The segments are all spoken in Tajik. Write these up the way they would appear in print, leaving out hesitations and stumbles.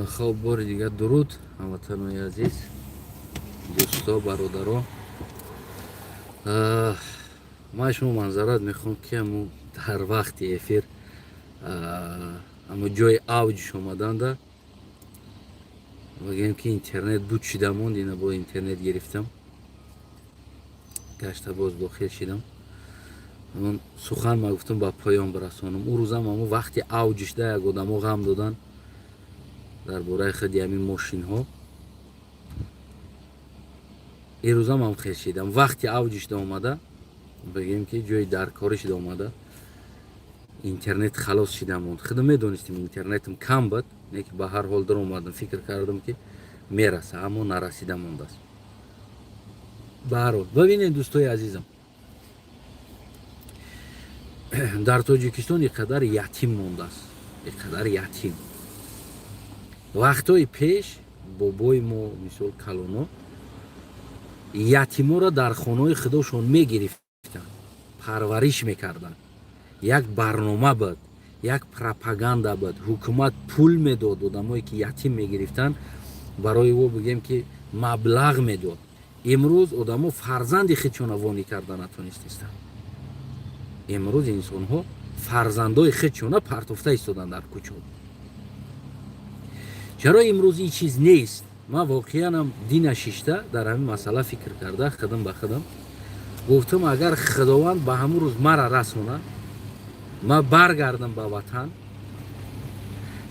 Хоб, бори дигар дуруд, ҳамватанои азиз, дӯсто, бародаро. Ман шумо манзарат мехоҳам, ки ҳаму дар вақти эфир, ҳаму ҷои авҷш омаданда, бигӯем, ки интернет буд, шида монд. Ина бо интернет гирифтам, гашта боз дохил шидам. Ҳамон сухан ма гуфтам, ба поён бирасонам. Ӯ рӯзам ҳамун вақти авҷишда як одамо ғам доданд дар бораи худи ҳамин мошинҳо. Ирӯзам ҳам хел шидам, вақти авҷишда омада, бигӯем, ки ҷои даркорӣ шида омада, интернет халос шида монд. Худам медонистем, интернетам кам буд, не ки ба ҳар ҳол даромадам, фикр кардам, ки мераса, аммо нарасида мондааст. Ба ҳар ҳол, бибинед, дӯстои азизам, дар Тоҷикистон ин қадар ятим мондааст, ин қадар ятим. Вақтҳои пеш бобои мо, мисол, калоно, ятиморо дар хонаҳои худошон мегирифтанд, парвариш мекарданд. Як барнома буд, як пропаганда буд, ҳукумат пул медод, одамое ки ятим мегирифтанд, барои ӯ, бигем, ки маблағ медод. Имрӯз одамо фарзанди худшона вонӣ карда натонистистанд. Имрӯз инсонҳо фарзандои худшона партофта истоданд дар кӯчо. Чаро имрӯз ин чиз нест? Ман воқеанам дина шишта дар ҳамин масъала фикр карда, худам ба худам гуфтам: агар Худованд ба ҳамун рӯз мара расона, ман баргардам ба ватан,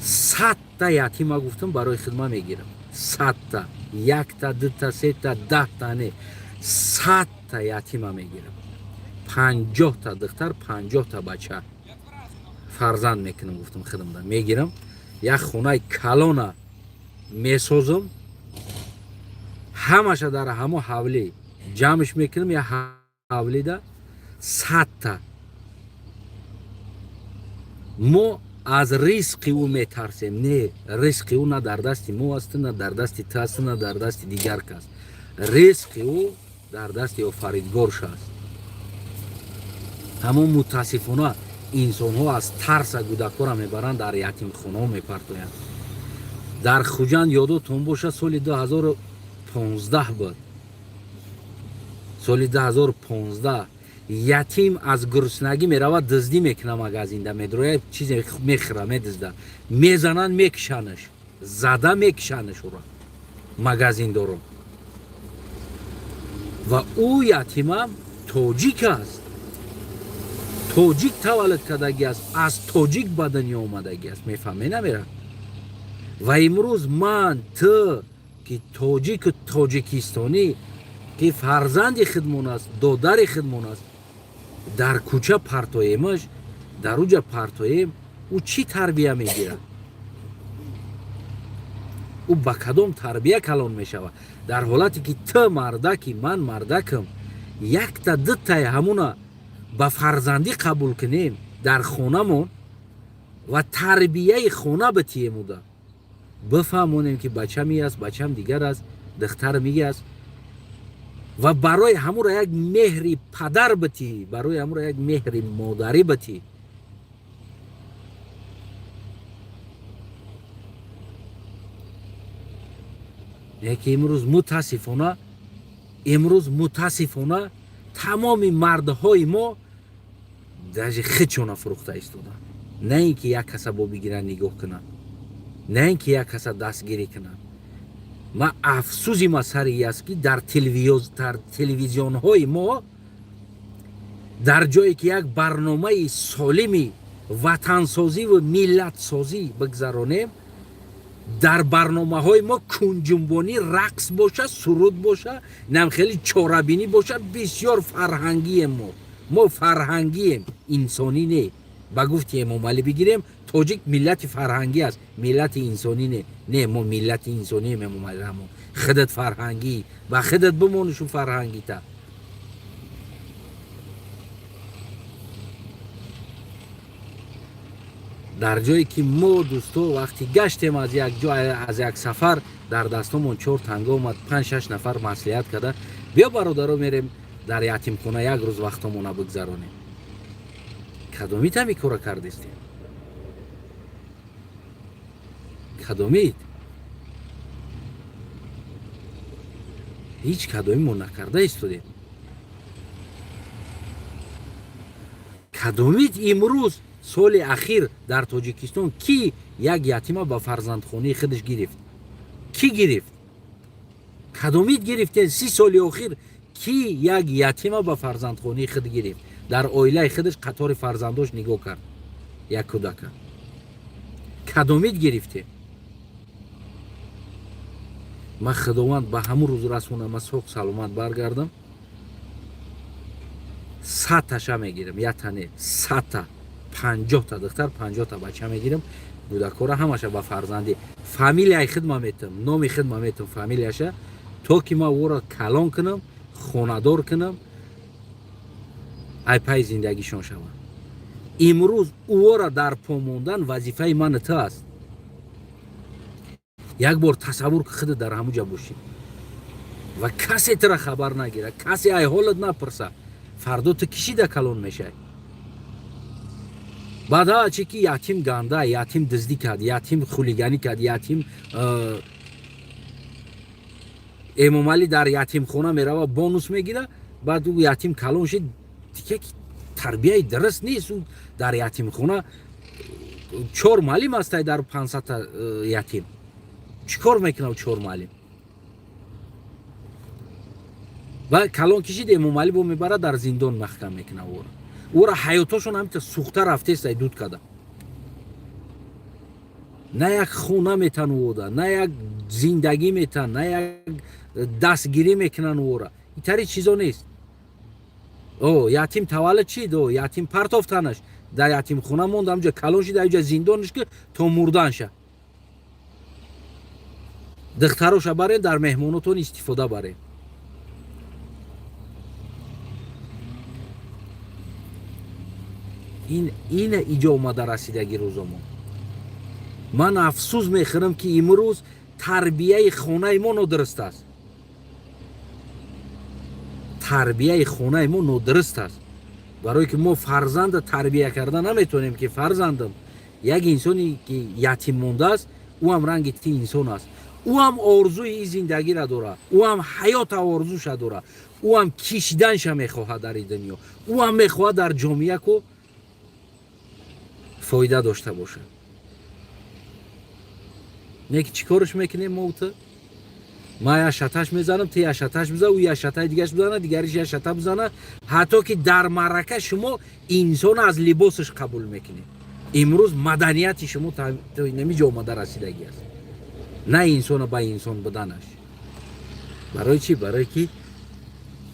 100-та ятима, гуфтам, барои хидма мегирам. 100-та, якта, дута, сета, 10-та не, 100-та ятима мегирам, 50-та духтар, 50-та бача фарзанд мекунам, гуфтам, худамда мегирам, як хонаи калона месозам, ҳамаша дар ҳамо ҳавлӣ ҷамъш мекунам, як ҳавлида 100-та. Мо аз ризқи ӯ метарсем? Не, ризқи ӯ на дар дасти мо аст, на дар дасти ту аст, на дар дасти дигар кас. Ризқи ӯ дар дасти Офаридгорш аст. Аммо мутаассифона инсонҳо аз тарса кӯдакҳоро мебаранд, дар ятимхонаҳо мепартоянд. Дар Хуҷанд, ёдотон боша, соли 2015 буд, соли 2015 ятим аз гуруснагӣ меравад, дуздӣ мекуна, магазинда медроя, чизе мехӯра, медузда, мезананд, мекушанаш, зада мекушанаш ӯро магазиндоро. Ва ӯ ятимам тоҷик аст, тоҷик таваллуд кардагӣ аст, аз тоҷик ба дунё омадагӣ аст. Мефаҳме, намера? Ва имрӯз ман, ту, ки тоҷику тоҷикистонӣ, ки фарзанди худмон аст, додари худмон аст, дар кӯча партоемаш, дар уҷа партоем, ӯ чӣ тарбия мегирад? Ӯ ба кадом тарбия калон мешавад, дар ҳолате ки ту мардаки, ман мардакам, якта дутаи ҳамуна ба фарзандӣ қабул кунем дар хонамон ва тарбияи хона битием, уда бифаҳмонем, ки бачам и аст, бачам дигар аст, духтарам и аст, ва барои ҳамура як меҳри падар битӣ, барои ҳамура як меҳри модарӣ битӣ. Яке имрӯз мутаассифона, имрӯз мутаассифона тамоми мардҳои мо даже худшона фурӯхта истоданд. На ин ки як каса бо бигиранд, нигоҳ кунанд, на ин ки як каса дастгирӣ кунанд. Ма афсӯзи ма сари аст, ки дар телевизионҳои мо, дар ҷое ки як барномаи солими ватансозиву миллатсозӣ бигзаронем, дар барномаҳои мо кунҷунбонӣ, рақс боша, суруд боша, нам хеле чорабинӣ боша. Бисёр фарҳангием мо, мо фарҳангием, инсонӣ не. Ба гуфти Эмомалӣ бигирем, тоҷик миллати фарҳангӣ аст, миллати инсонӣ не. Не, мо миллати инсонием. Эмомалӣ Раҳмон, худат фарҳангӣ, ба худат бимонишу фарҳангита. Дар ҷое ки мо, дӯсто, вақти гаштем аз як ҷо, аз як сафар, дар дастомон чор танга омад, панҷ шаш нафар маслиҳат карда: «Биё, бародаро, мерем, дар ятимхона як рӯз вақтомона бигзаронем». Кадомит ҳами кора кардистем? Кадомит? Ҳеҷ кадоми мо накарда истодем. Кадомит имрӯз, соли ахир, дар Тоҷикистон кӣ як ятима ба фарзандхонаи худаш гирифт? Кӣ гирифт? Кадомит гирифтен? 30 соли охир кӣ як ятима ба фарзандхонаи худ гирифт, дар оилаи худаш қатори фарзандош нигоҳ кард як кӯдака? Кадомит гирифте? Ман Худованд ба ҳамун рӯз расонам, ман соғ саломат баргардам, 100 таша мегирам, ятане 100 та, 50 та духтар, 50 та бача мегирам. Кӯдакҳоро ҳамаша ба фарзандӣ, фамилияи худма метам, номи худма метам, фамилияша, то ки ман ӯро калон кунам, хонадор кунам, ай пайи зиндагишон шавам. Имрӯз ӯро дар по мондан вазифаи ману ту аст. Як бор тасаввур ки худат дар ҳамуҷа бошӣ ва касе тура хабар нагирад, касе ай ҳолат напурса. Фардо ту кишида калон мешавӣ. Баъд чи ки ятим ганда, ятим дуздӣ кард, ятим хулиганӣ кард, ятим Эмомалӣ дар ятимхона мерава, бонус мегира. Баъд ӯ ятим калон шид, дигар тарбияи дуруст нест. Ӯ дар ятимхона чор муаллим ҳастай дар 500-та ятим. Чӣ кор мекунад чор муаллим? Ва калон кишид, Эмомалӣ бо мебарад, дар зиндон маҳкам мекунад ӯро. Ӯра ҳаётошон ҳамита сӯхта рафтест, дуд када. На як хона метан ӯода, на як зиндагӣ метан, на як дастгирӣ мекунанд ӯора. Итари чизо нест. О ятим таваллуд чид, о ятим партофтанаш, дар ятимхона монд, ҳамҷа калон шид, аҷа зиндонаш ки то мурданша. Духтароша барен, дар меҳмонотон истифода барен. Ина иҷо омада расидаги рӯзомон. Ман афсӯс мехӯрам, ки имрӯз тарбияи хонаи мо нодуруст аст. Тарбияи хонаи мо нодуруст аст, барое ки мо фарзанда тарбия карда наметавонем, ки фарзандам, як инсоне ки ятим мондааст, ӯ ҳам ранги ти инсон аст, ӯ ҳам орзуи ин зиндагиро дорад, ӯ ҳам ҳаёта орзуша дорад, ӯ ҳам кишиданша мехоҳад дар ин дунё, ӯ ҳам мехоҳад дар ҷомеа ку фоида дошта бошад. Не ки чӣ корш мекунем мо? Ту ман як шаташ мезанам, ту як шаташ бизан, ӯ як шатаи дигараш бизана, дигариш як шата бизана, ҳатто ки дар маърака шумо инсон аз либосаш қабул мекунед. Имрӯз маданияти шумо намиҷо омада расидагӣ аст, на инсона ба инсон буданаш. Барои чӣ? Барое ки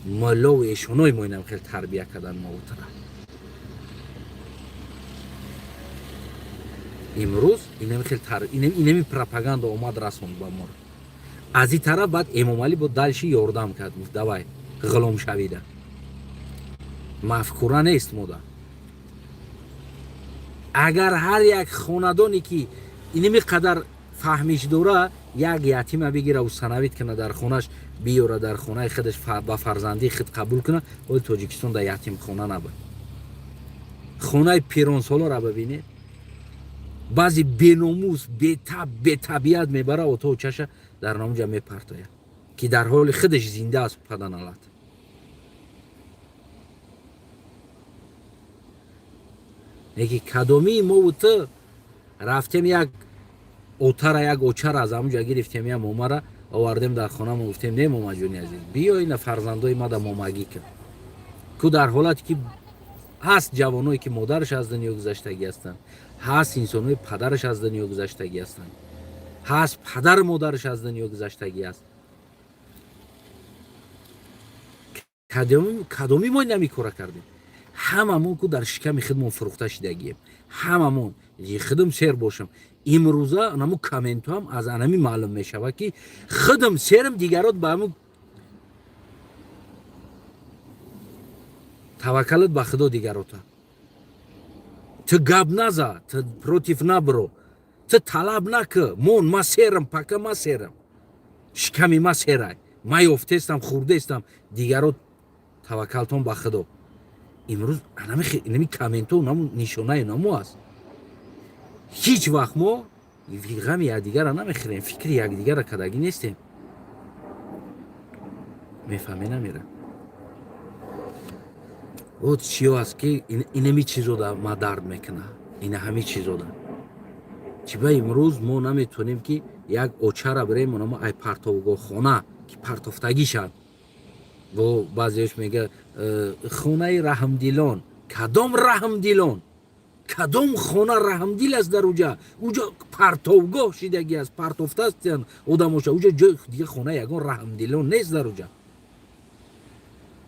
муллову эшонои мо инам хел тарбия кардан мо. Имрӯз инами пропаганда омад, расонд ба моро. Аз ин тараф баъд Эмомалӣ бо дальше ёрдам кард, гуфт: «Давай, ғулом шавида». Мафкура нест мода. Агар ҳар як хонадоне ки иними қадар фаҳмиш дора, як ятима бигира, усановить куна, дар хонаш биёра, дар хонаи худаш ба фарзандии худ қабул куна, ои Тоҷикистон дар ятимхона набуд. Хонаи пиронсолора бибинед, баъзе беномус, бетаб, бетабиат мебара, ото чаша дар намуҷа мепартояд, ки дар ҳоли худаш зинда аст паданалат. Неки кадомии мову ту рафтем, як отара, як очара аз ҳамуҷа гирифтем, як момара овардем дар хонамо, гуфтем: «Не, момаҷони азиз, биё, ина фарзандои мада момагӣ кун». Ку дар ҳолате ки ҳаст ҷавоное ки модараш аз дунё гузаштагӣ ҳастанд, ҳаст инсоное падараш аз дунё гузаштагӣ ҳастанд, ҳаст падару модараш аз дунё гузаштагӣ аст. Кадоми мо инами кора кардем? Ҳамамон ку дар шиками худмон фурӯхта шидагием, ҳамамон. Худам сер бошам, имрӯза анаму комментҳоам аз анами маълум мешавад, ки худам серам, дигарот ба ҳаму таваккалат ба Худо. Дигарота ту гап наза, ту против набро, ту талаб накӣ. Мон, ма серам, пока ма серам, шиками ма серай, ма ёфтестам, хурдестам, дигарот таваккалтон ба Худо. Имрӯз инами комментҳо наму нишонаи намо аст. Ҳеҷ вақт мо ғами якдигарро намехӯрем, фикри якдигарро кардагӣ нестем. Мефаҳме намера? Вот чиё аст, ки инами чизода ма дард мекуна, ина ҳами чизода. Чиба имрӯз мо наметавонем, ки як очара бирем, онамо ай партовгоҳхона, ки партофтагишанд, бо баъзеаш мега хонаи раҳмдилон. Кадом раҳмдилон? Кадом хона раҳмдил аст дар уҷа? Уҷа партовгоҳ шидагӣ аст, партофтаастян одамоша уҷа. Ҷои дига хона ягон раҳмдилон нест дар уҷа.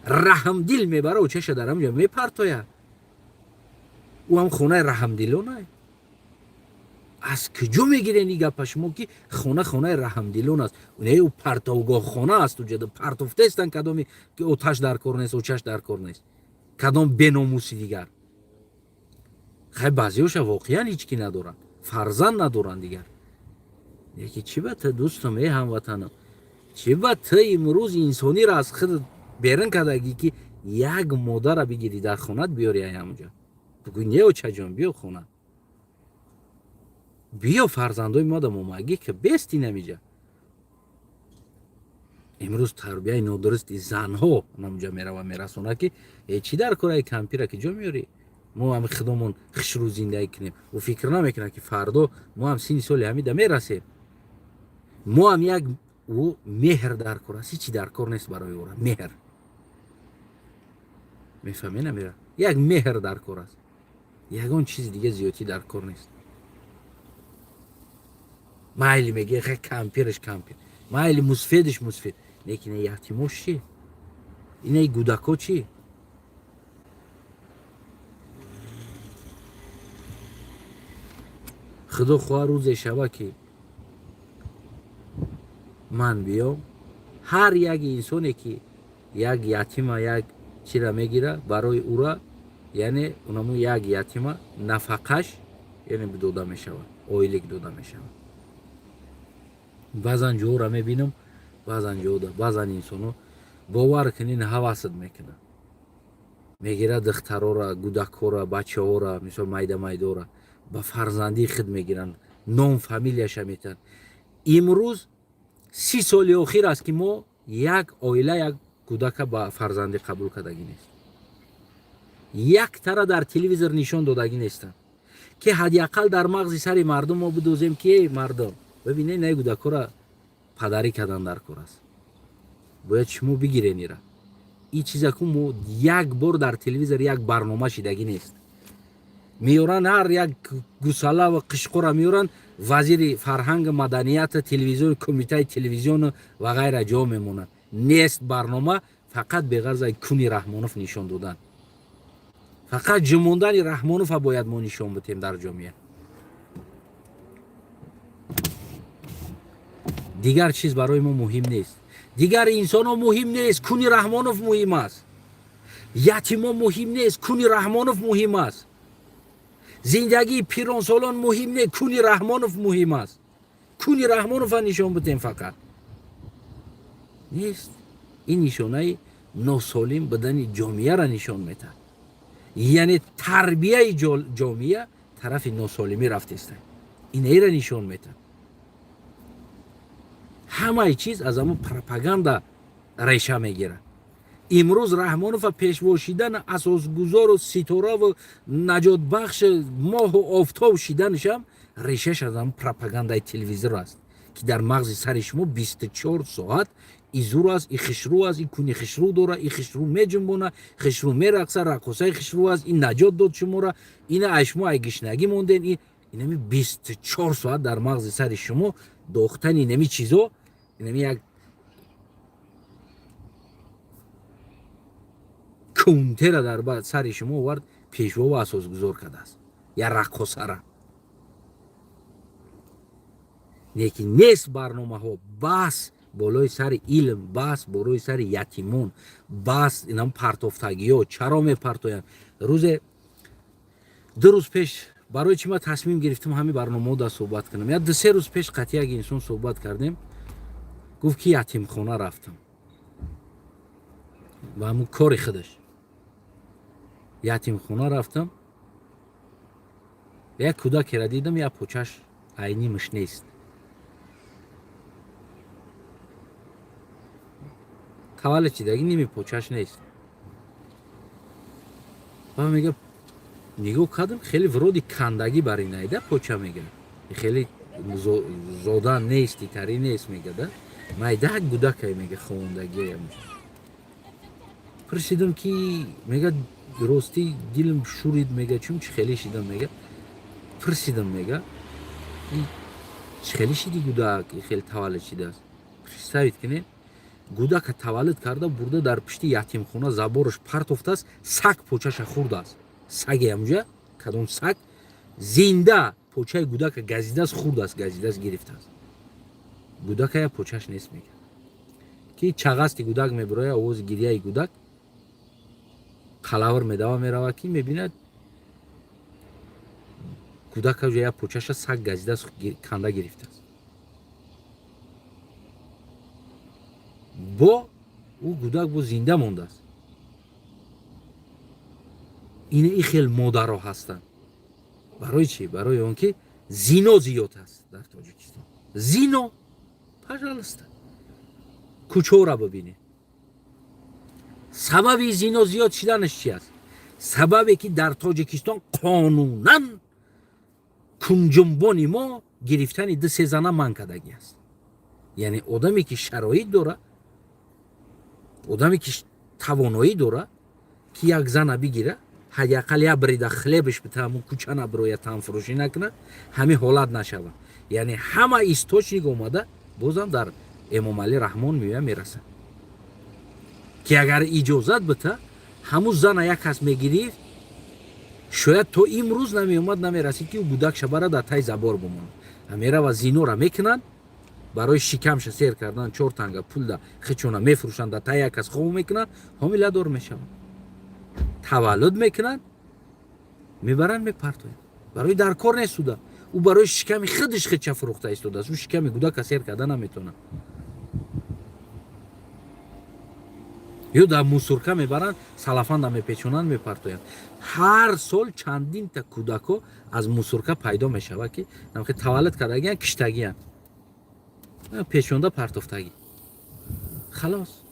Раҳмдил мебара, очаша дар ҳамҷа мепартояд. Ӯ ҳам хонаи раҳмдилонай. Аз куҷо мегирен ин гапа шумо, ки хона хонаи раҳмдилон аст? Не, ӯ партовгоҳхона аст. Уҷа партофтаестан кадоми ки оташ дар кор нест, очаш дар кор нест, кадом беномуси дигар. Хай, баъзеҳоша воқеан ҳеҷ ки надоранд, фарзанд надоранд дигар. Яки чӣ ба ту, дӯстам, э ҳамватанам, чӣ ба ту имрӯз инсониро аз худ берун кардагӣ, ки як модара бигирӣ, дар хонат биёри, ай ҳамуҷа бугӯй: «Не, очаҷон, биё хона, биё, фарзандои мо да момагӣ ки бести намиҷа». Имрӯз тарбияи нодурусти занҳо намуҷа мерава, мерасонад, ки э чӣ дар кораи кампира ки ҷо меёрӣ, мо ҳами худомон хушрӯ зиндагӣ кунем. Ӯ фикр намекунад, ки фардо мо ҳам синни соли ҳамида мерасем, мо ҳам як ӯ меҳр дар кор аст, ҳичи дар кор нест барои ӯра. Меҳр, мефаҳме намера? Як меҳр дар кор аст, ягон чизи дига зиёдтӣ дар кор нест. Майли, меге, хай, кампираш кампир, майли, мусфедиш мусфед, лекин ятимош чӣ? Инаи гудако чӣ? Худо хоҳа, рӯзе шава, ки ман биём, ҳар як инсоне, ки як ятима, як чира мегира, барои ӯра, яъне унаму як ятима нафақаш, яъне, дода мешавад, ойлик дода мешавад. Баъзан ҷоро мебинам, баъзан ҷода, баъзан инсоно, бовар кунин, ҳавасат мекунад, мегирад духтарора, гудакҳора, бачаҳора, мисол, майда майдора ба фарзандии худ мегиранд, ном фамилияша метиҳанд. Имрӯз 30 соли охир аст, ки мо як оила як кӯдака ба фарзандӣ қабул кардагӣ нест, як тара дар телевизор нишон додагӣ нестанд, ки ҳадди ақал дар мағзи сари мардум мо бидозем, ки эй мардум, бибинед, на кӯдакҳоро падарӣ кардан дар кор аст, бояд шумо бигирен ира. Ин чизаку мо як бор дар телевизор як барнома шидагӣ нест. Меёранд ҳар як гусала ва қишқора, меёранд вазири фарҳанг, маданията, телевизион, кумитаи телевизиону ва ғайра ҷо мемонад. Нест барнома, фақат беғарзаи куни Раҳмонов нишон додан, фақат ҷумондани Раҳмонова бояд мо нишон битем дар ҷомеа. Дигар чиз барои мо муҳим нест, дигар инсонҳо муҳим нест, куни Раҳмонов муҳим аст. Ятимо муҳим нест, куни Раҳмонов муҳим аст. Зиндагии пиронсолон муҳим не, куни Раҳмонов муҳим аст. Куни Раҳмонова нишон битем фақат. Нест. Ин нишонаи носолим будани ҷомеаро нишон метаҳад, яъне тарбияи ҷомеа тарафи носолимӣ рафтеста, инаира нишон метаҳад. Ҳамаи чиз аз ҳамон пропаганда реша мегирад. Имрӯз Раҳмонова пешво шидан, асосгузору ситораву наҷотбахши моҳу офтоб шиданашам решаш аз ҳамон пропагандаи телевизор аст, ки дар мағзи сари шумо 24 соат изур аст, и хишрӯ аст, и куни хишрӯ дора, и хишрӯ меҷунбона, хишрӯ мерақса, раққосаи хишрӯ аст, ин наҷот дод шуморо, ина ай шумо ай гишнагӣ монден. Инами 24 соат дар мағзи сари шумо дохтани инами чизо, инами як кунтера дар сари шумо овард, пешвову асосгузор кардааст, я раққосара. Лекин нест барномаҳо. Бас болои сари илм, бас болои сари ятимон, бас инам партофтагиҳо. Чаро мепартоянд? Рӯзе, 2 рӯз пеш, барои чӣ ман тасмим гирифтам ҳамин барномаҳо да суҳбат кунам, я 2-3 рӯз пеш қатъи як инсон суҳбат кардем, гуфт, ки ятимхона рафтам ба ҳамун кори худаш, ятимхона рафтам, як кӯдакеро дидам, як почаш айнимаш нест. Таваллуд шидаги ними почаш нест. Ва мега, нигоҳ кардам, хеле вроде кандагӣ бар инайда поча, мега, хеле зода нест, итари нест, мега, да майда гудакай, мега, хондагиам. Пурсидам ки, мега, ростӣ дилам шурид, мега, чун чӣ хеле шидам, мега. Пурсидам, мега, чӣ хеле шиди, гудак хеле таваллуд шидааст. Представить кунед, гудака таваллуд карда, бурда дар пишти ятимхона забораш партофтааст, саг почаша хӯрдааст. Саге ҳамҷа, кадом саг зинда почаи гудака газидааст, хӯрдааст, газидааст, гирифтааст. Гудакая почаш нест, мега. Ки чағасти гудак мебироя, овози гирияи гудак, қалавр медава, мерава, ки мебинад, гудака я почаша саг газидааст, канда гирифтааст. Бо ӯ гудак бо зинда мондааст. Ин и хел модаро ҳастанд. Барои чӣ? Барои он ки зино зиёд аст дар Тоҷикистон. Зино, пожалуйста, кӯчора бибинед. Сабаби зино зиёд шиданаш чи аст? Сабабе ки дар Тоҷикистон қонунан кунҷумбони мо гирифтани ду се зана манъ кардагӣ аст. Яъне одаме ки шароит дора, одаме ки тавоноӣ дора, ки як зана бигира, ҳадди ақал як брида хлеб ш бита, ҳамун кӯча набироя, танфурӯшӣ накунад, ҳамин ҳолат нашавад. Яъне ҳама источник омада бозам дар Эмомалӣ Раҳмон меоя мерасад, ки агар иҷозат бита, ҳамун зана як кас мегирифт, шояд то имрӯз намеомад, намерасид, ки ӯ гудак шабара дар тай забор бимонад. Мерава, зинора мекунанд, барои шикамша сер кардан чор танга пулда хичона мефурӯшанд, дар тай як кас хоб мекунанд, ҳомиладор мешаванд, таваллуд мекунанд, мебаранд, мепартоянд. Барои дар кор нест уда, ӯ барои шиками худаш хича фурӯхта истодааст, ӯ шиками гудака сер карда наметавонад. Ё дар мусорка мебаранд, салафанда мепечонанд, мепартоянд. Ҳар сол чандинта кӯдако аз мусорка пайдо мешавад, ки таваллуд кардагиян, киштагиян, печонда партофтагӣ, халос.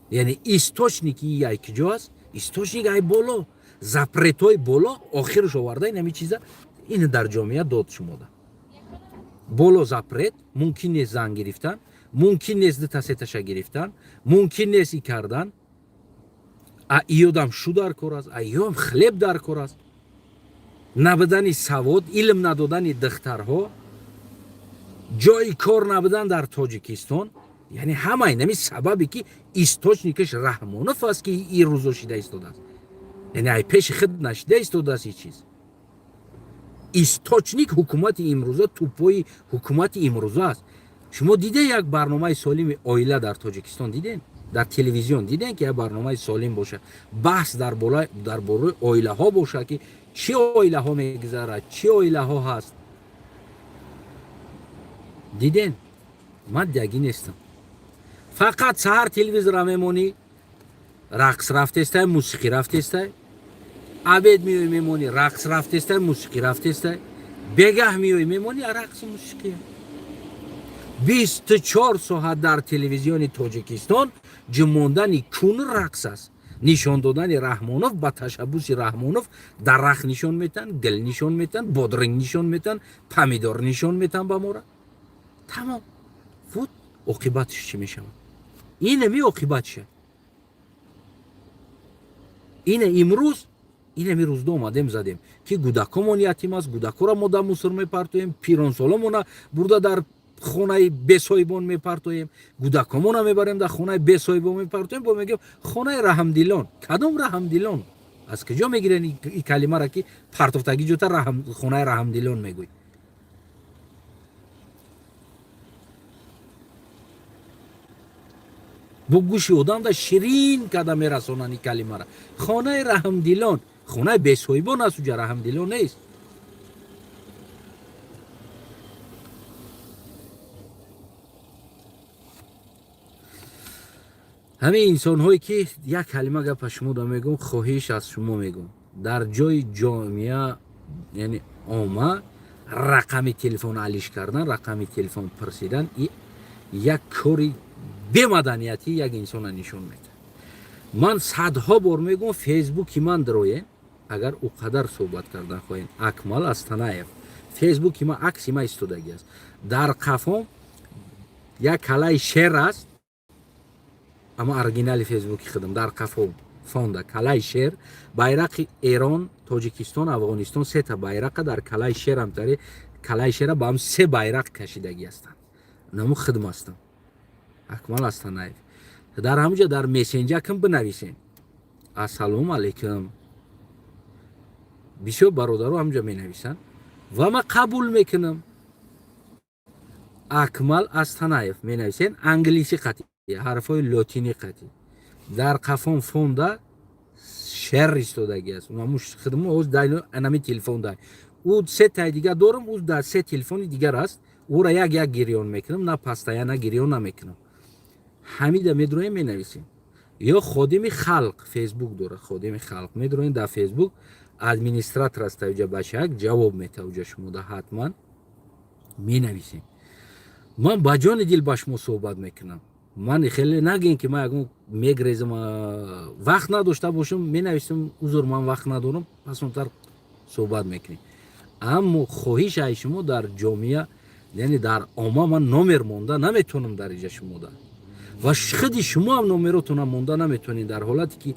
Яъне источник и яй киҷо аст? Источник ай боло, запрет ҳои боло охирш оварда инами чиза ин дар ҷомеа дод. Шумода боло запрет, мумкин нест зан гирифтан, мумкин нест дута сеташа гирифтан, мумкин нест и кардан. А иёдам шу дар кор аст, а иёам хлеб дар кор аст. Набудани савод, илм надодани духтарҳо, ҷои кор набудан дар Тоҷикистон, яъне ҳама инами сабабе ки источник аш Раҳмонов аст, ки ин рӯзо шида истодааст. Яъне ай пеши худ нашида истодааст ин чиз. Источник ҳукумати имрӯза, тупои ҳукумати имрӯза аст. Шумо диде як барномаи солими оила дар Тоҷикистон диден? Дар телевизион диден, ки як барномаи солим бошад, баҳс дар бораи оилаҳо бошад, ки чӣ оилаҳо мегузарад, чӣ оилаҳо ҳаст? Диден? Ман дягӣ нестам. Фақат саҳар телевизора мемонӣ, рақс рафтестай, мусиқӣ рафтестай. Обед меои, мемонӣ, рақс рафтестай, мусиқӣ рафтестай. Бегаҳ меои, мемонӣ, рақсу мусиқӣ. 24 соат дар телевизиони Тоҷикистон ҷумондани кун рақс аст, нишон додани Раҳмонов. Ба ташаббуси Раҳмонов дарахт нишон метаҳанд, гил нишон метаҳанд, бодринг нишон метаҳанд, помидор нишон метаҳанд ба мора. Тамом. Вот оқибатш чӣ мешавад? Инами оқибатша. Ина имрӯз инами рӯзда омадем, задем, ки гудакомон ятим аст, гудакоро мо дар мусор мепартоем, пиронсоломона бурда дар хонаи бесоҳибон мепартоем, гудакомона мебарем, дар хонаи бесоҳибон мепартоем. Бо мегӯем хонаи раҳмдилон. Кадом раҳмдилон? Аз куҷо мегирен и калимара, ки партофтагӣ ҷота хонаи раҳмдилон мегӯй? Бо гӯши одамда ширин карда мерасонанд и калимара, хонаи раҳмдилон. Хонаи бесоҳибон аст, уҷа раҳмдилон нест. Ҳамин инсонҳое ки як калима гапа шумо да мегӯм, хоҳиш аз шумо мегӯм, дар ҷои ҷомеа, яъне омма, рақами телефон алиш кардан, рақами телефон пурсидан як кори Бемаданиятӣ як инсона нишон медиҳад. Ман садҳо бор мегӯям, фейсбуки ман дароен, агар ӯ қадар суҳбат кардан хоҳем. Акмал Астанаев, фейсбуки ман, акси ман истодагӣ аст. Дар қафом як калаи шер аст, аммо оригинали фейсбуки худам дар қафом фонда калаи шер, байрақи Эрон, Тоҷикистон, Афғонистон, сета байрақа дар калаи шерам тари калаи шера ба ҳам се байрақ кашидагӣ ҳастанд. Наму хидм ҳастам, Акмал Астанаев. Дар ҳамуҷа дар мессенҷакам бинависем: ассалому алайкум. Бисёр бародаро ҳамуҷа менависанд ва ман қабул мекунам. Акмал Астанаев менависен, англисӣ қатӣ, ҳарфҳои лотинӣ қатӣ. Дар қафон фонда шер истодагӣ аст. Хидмо анами телефон дай, ӯ се таи дигар дорам, ӯ дар се телефони дигар аст. Ӯра як як гирён мекунам, на пастаяна гирён намекунам. Ҳамида медроем, менависем. Ё Ходими халқ фейсбук дорад, Ходими халқ медроем дар фейсбук, администратор аст уҷа, бачаак ҷавоб мета уҷа шумода, ҳатман менависем. Ман ба ҷони дил ба шумо суҳбат мекунам. Ман хеле нагӯем, ки ман ягон мегрезам. Вақт надошта бошам, менависам: узр, ман вақт надорам, пасонтар суҳбат мекунем. Аммо хоҳиш ай шумо, дар ҷомеа, яъне дар омма, ман номер монда наметавонам дар иҷа шумода ва худи шумо ҳам номеротона монда наметавонед. Дар ҳолате ки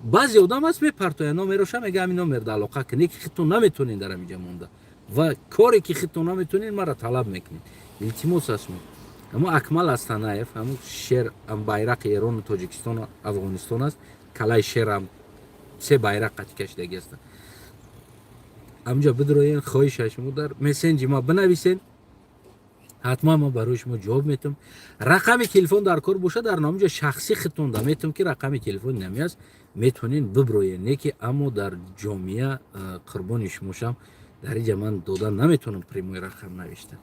баъзе одам аст, мепартояд номероша, мега: ҳамин номер да алоқа кунед, ки худтон наметавонед дар ҳамиҷа монда ва коре ки худтон наметавонед, маро талаб мекунед. Илтимос аст шумо, аммо Акмал Астанаев, ҳамун шер, байрақи Эрону Тоҷикистону Афғонистон аст, калаи шерам се байрақ қатӣ кашидагӣ ҳастанд, ҳамҷа бидроен. Хоҳиша шумо, дар мессенҷи ма бинависен, ҳатман ман барои шумо ҷавоб метавам. Рақами телефон дар кор бошад, дар номҷа шахсӣ худтонда метавам, ки рақами телефони нами аст, метавонед биброен. Не ки аммо дар ҷомеа, қурбони шумошам, дар иҷа ман дода наметавонам прямой рақам навишта.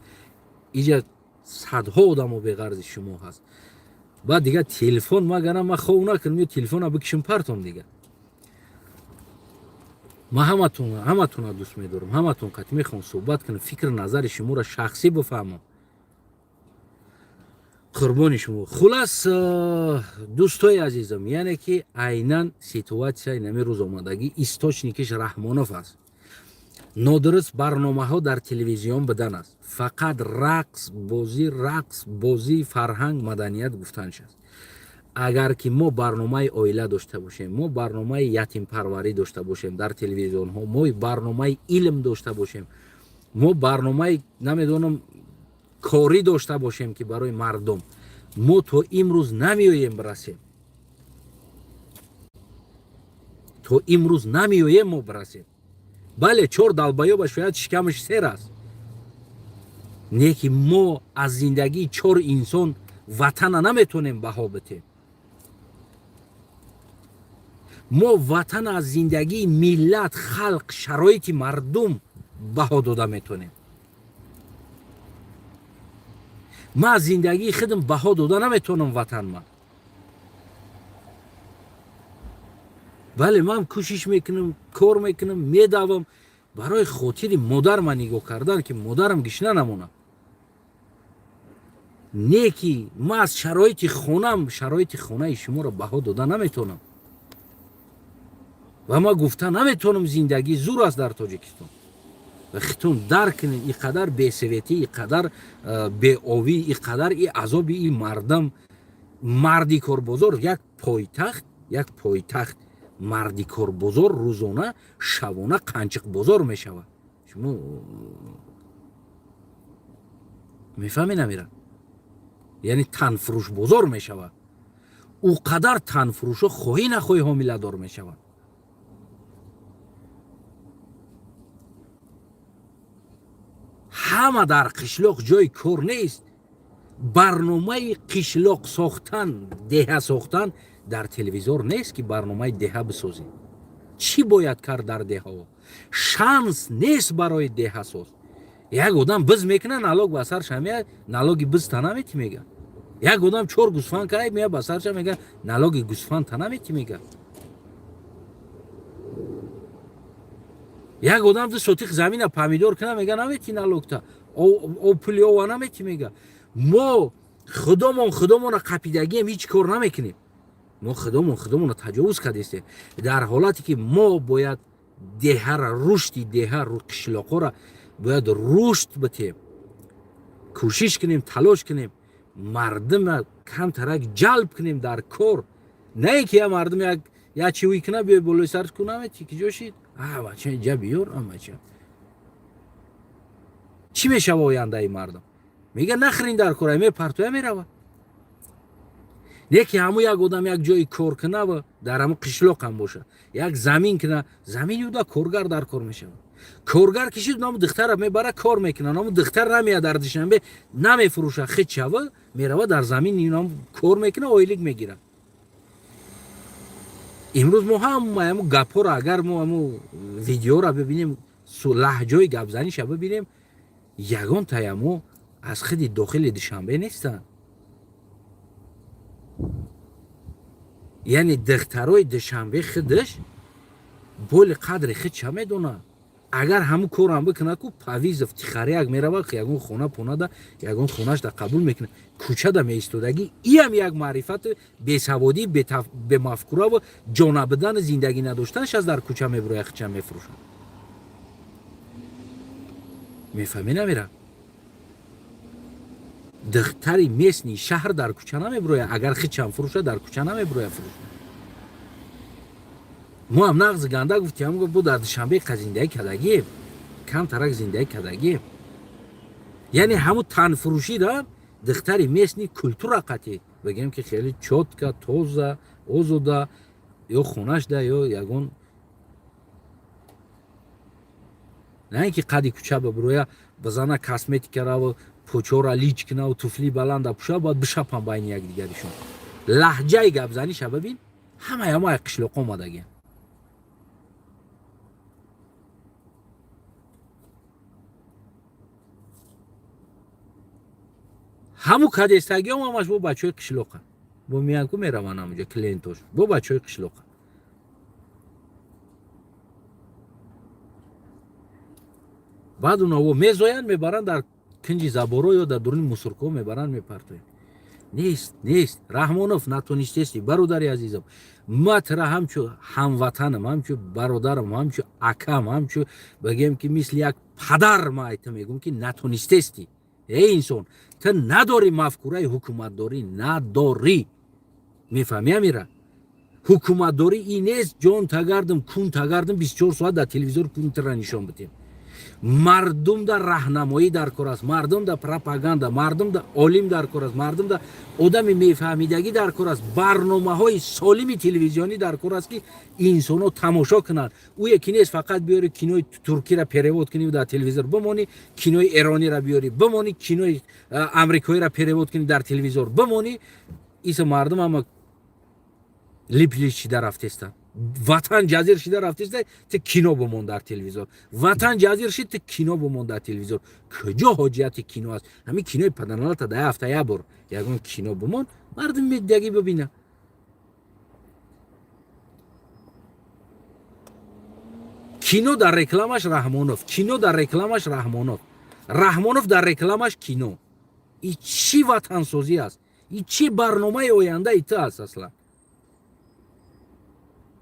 Иҷа садҳо одамо беғарзи шумо ҳаст. Баъд дигар телефон магарам, ман хов накунам ё телефона бикишам партом. Дигар ман ҳаматонро дӯст медорам, ҳаматон қатъи мехоҳам суҳбат кунам, фикру назари шуморо шахсӣ бифаҳмам, қурбони шумо. Хулас, дӯстои азизам, яъне ки айнан ситуатсияи нами рӯз омадагӣ, источникиш Раҳмонов аст. Нодуруст барномаҳо дар телевизион будан аст, фақат рақс бозӣ, рақс бозӣ, фарҳанг, маданият гуфтанш аст. Агар ки мо барномаи оила дошта бошем, мо барномаи ятимпарварӣ дошта бошем дар телевизионҳо, мо барномаи илм дошта бошем, мо барномаи, намедонам, корӣ дошта бошем, ки барои мардум, мо то имрӯз намеоем бирасем, то имрӯз намеоем мо бирасем. Бале, чор долбоёба шояд шикамаш сер аст, не ки мо аз зиндагии чор инсон ватана наметонем баҳо битем. Мо ватан аз зиндагии миллат, халқ, шароити мардум баҳо дода метонем. Ман аз зиндагии худам баҳо дода наметавонам ватан ман. Бале, ман кӯшиш мекунам, кор мекунам, медавам барои хотири модар ман нигоҳ кардан, ки модарам гишна намонад. Не ки ман аз шароити хонам, шароити хонаи шуморо баҳо дода наметавонам ва ман гуфта наметавонам зиндагӣ зур аст дар Тоҷикистон. Ва хитон дарк кунед, и қадар бесаветӣ, и қадар беовӣ, и қадар и азоби и мардам. Марди корбозор, як пойтахт, як пойтахт, марди корбозор рӯзона, шабона қанчиқбозор мешавад. Шумо мефаҳмед намира, яъне танфурӯшбозор мешавад. Ӯ қадар танфурӯшо хоҳӣ нахоҳӣ ҳомиладор мешаванд. Ҳама дар қишлоқ ҷои кор нест. Барномаи қишлоқ сохтан, деҳа сохтан дар телевизор нест, ки барномаи деҳа бисозем. Чӣ бояд кард дар деҳаҳо? Шанс нест барои деҳасоз. Як одам биз мекуна, налог ба сарша меяд, налоги биз та намети, мега. Як одам чор гӯсфанд кара, меяд ба сарша, мега, налоги гӯсфанд та намети, мега. Як одам ду сотих замина помидор куна, мега, намети налогта, о пули ова намети, мега. Мо Худомон худомона қапидагием, ҳеҷ кор намекунем. Мо худомон худомона таҷовуз кардестем, дар ҳолате ки мо бояд деҳара, рушди деҳа, қишлоқҳоро бояд рушд битем, кӯшиш кунем, талош кунем, мардума камтарак ҷалб кунем дар кор. На ин ки я мардум як чиуй куна, биёй болои сарш кунаме, чи киҷо шид, бача инҷа биёр, бача чӣ мешава ояндаи мардум? Мега нахрин дар кора, мепартоя, мерава. Не ки ҳаму як одам як ҷои кор кунава, дар ҳаму қишлоқ ҳам боша, як замин куна, замини уда коргар дар кор мешавад. Коргар кишид, наму духтара мебара, кор мекуна. Наму духтар намеяд, дар Душанбе намефурӯша, хит шава, мерава дар замин нам кор мекуна, ойлик мегирад. Имрӯз мо ҳама ҳаму гапҳоро, агар мо ҳаму видеоро бибинем, лаҳҷои гапзаниша бибинем, ягон таямо аз худи дохили Душанбе нестанд. Яъне духтарои Душанбе худаш боли қадри худша медонад. Агар ҳамун корам бикунад, ку павизов тихаряк мерава, ягон хона понада, ягон хонашда қабул мекунад, кӯчада меистодагӣ. Иам як маърифати бесаводӣ, бемафкураву ҷонабудани, зиндагӣ надоштанаш аз дар кӯча мебурояд, худша мефурӯшад. Мефаҳмӣ? Намера духтари местный шаҳр дар кӯча намебурояд, агар хичам фурӯша, дар кӯча намебурояд фурӯша. Мо ҳам нағзи ганда гуфтем, бо дар Душанбе қа зиндагӣ кардагием, камтарак зиндагӣ кардагием. Яъне ҳамун танфурӯшида духтари местный культура қатӣ бигем, ки хеле чётко, тоза, озода, ё хонашда, ё ягон, на ин ки қади кӯча бибуроя, бизана косметикараву почора лич кунаву туфли баланда пӯша, бояд бишапам байни якдигаришон. Лаҳҷаи гапзаниша бибин, ҳамаи ҳамаи қишлоқ омадагиям. Ҳаму кадестагиам ҳамаш бо бачаҳои қишлоқа, бо миянку мераванд ҳамуҷа клиентош, бо бачаҳои қишлоқа. Баъд унаво мезоянд, мебаранд дар кинҷи заборо ё дар дуруни мусоркаҳо мебаранд, мепартоянд. Нест, нест. Раҳмонов, натонистести, бародари азизам. Ма тра ҳамчу ҳамватанам, ҳамчу бародарам, ҳамчу акам, ҳамчу бигем ки мисли як падар ма айта мегӯм, ки натонистести. Эй инсон, ту надорӣ мафкураи ҳукуматдорӣ, надорӣ. Мефаҳмӣ, амира? Ҳукуматдорӣ ин нест, ҷон тагардам, кун тагардам, 24 соат дар телевизор кун тра нишон бидем. Мардум дар раҳнамоӣ дар кор аст, мардум дар пропаганда, мардум дар олим дар кор аст, мардум дар одами мефаҳмидагӣ дар кор аст, барномаҳои солими телевизионӣ дар кор аст, ки инсонҳо тамошо кунанд. Ӯе ки нест, фақат биёри кинои туркиро перевод кунӣ, дар телевизор бимонӣ, кинои эрониро биёри бимонӣ, кинои амрикоиро перевод кунӣ, дар телевизор бимонӣ. Иса мардум ҳама лип-лип шида рафтестанд, ватан ҷазир шида рафтеста, ту кино бимон дар телевизор. Ватан ҷазир шид, ту кино бимон дар телевизор. Куҷо ҳоҷияти кино аст? Ҳамин кинои паданалата дар ҳафта як бор ягон кино бимон, мардум медиягӣ бибина. Кино дар рекламаш Раҳмонов, кино дар рекламаш Раҳмонов, Раҳмонов дар рекламаш кино. И чӣ ватансозӣ аст? И чӣ барномаи ояндаи ту аст аслан?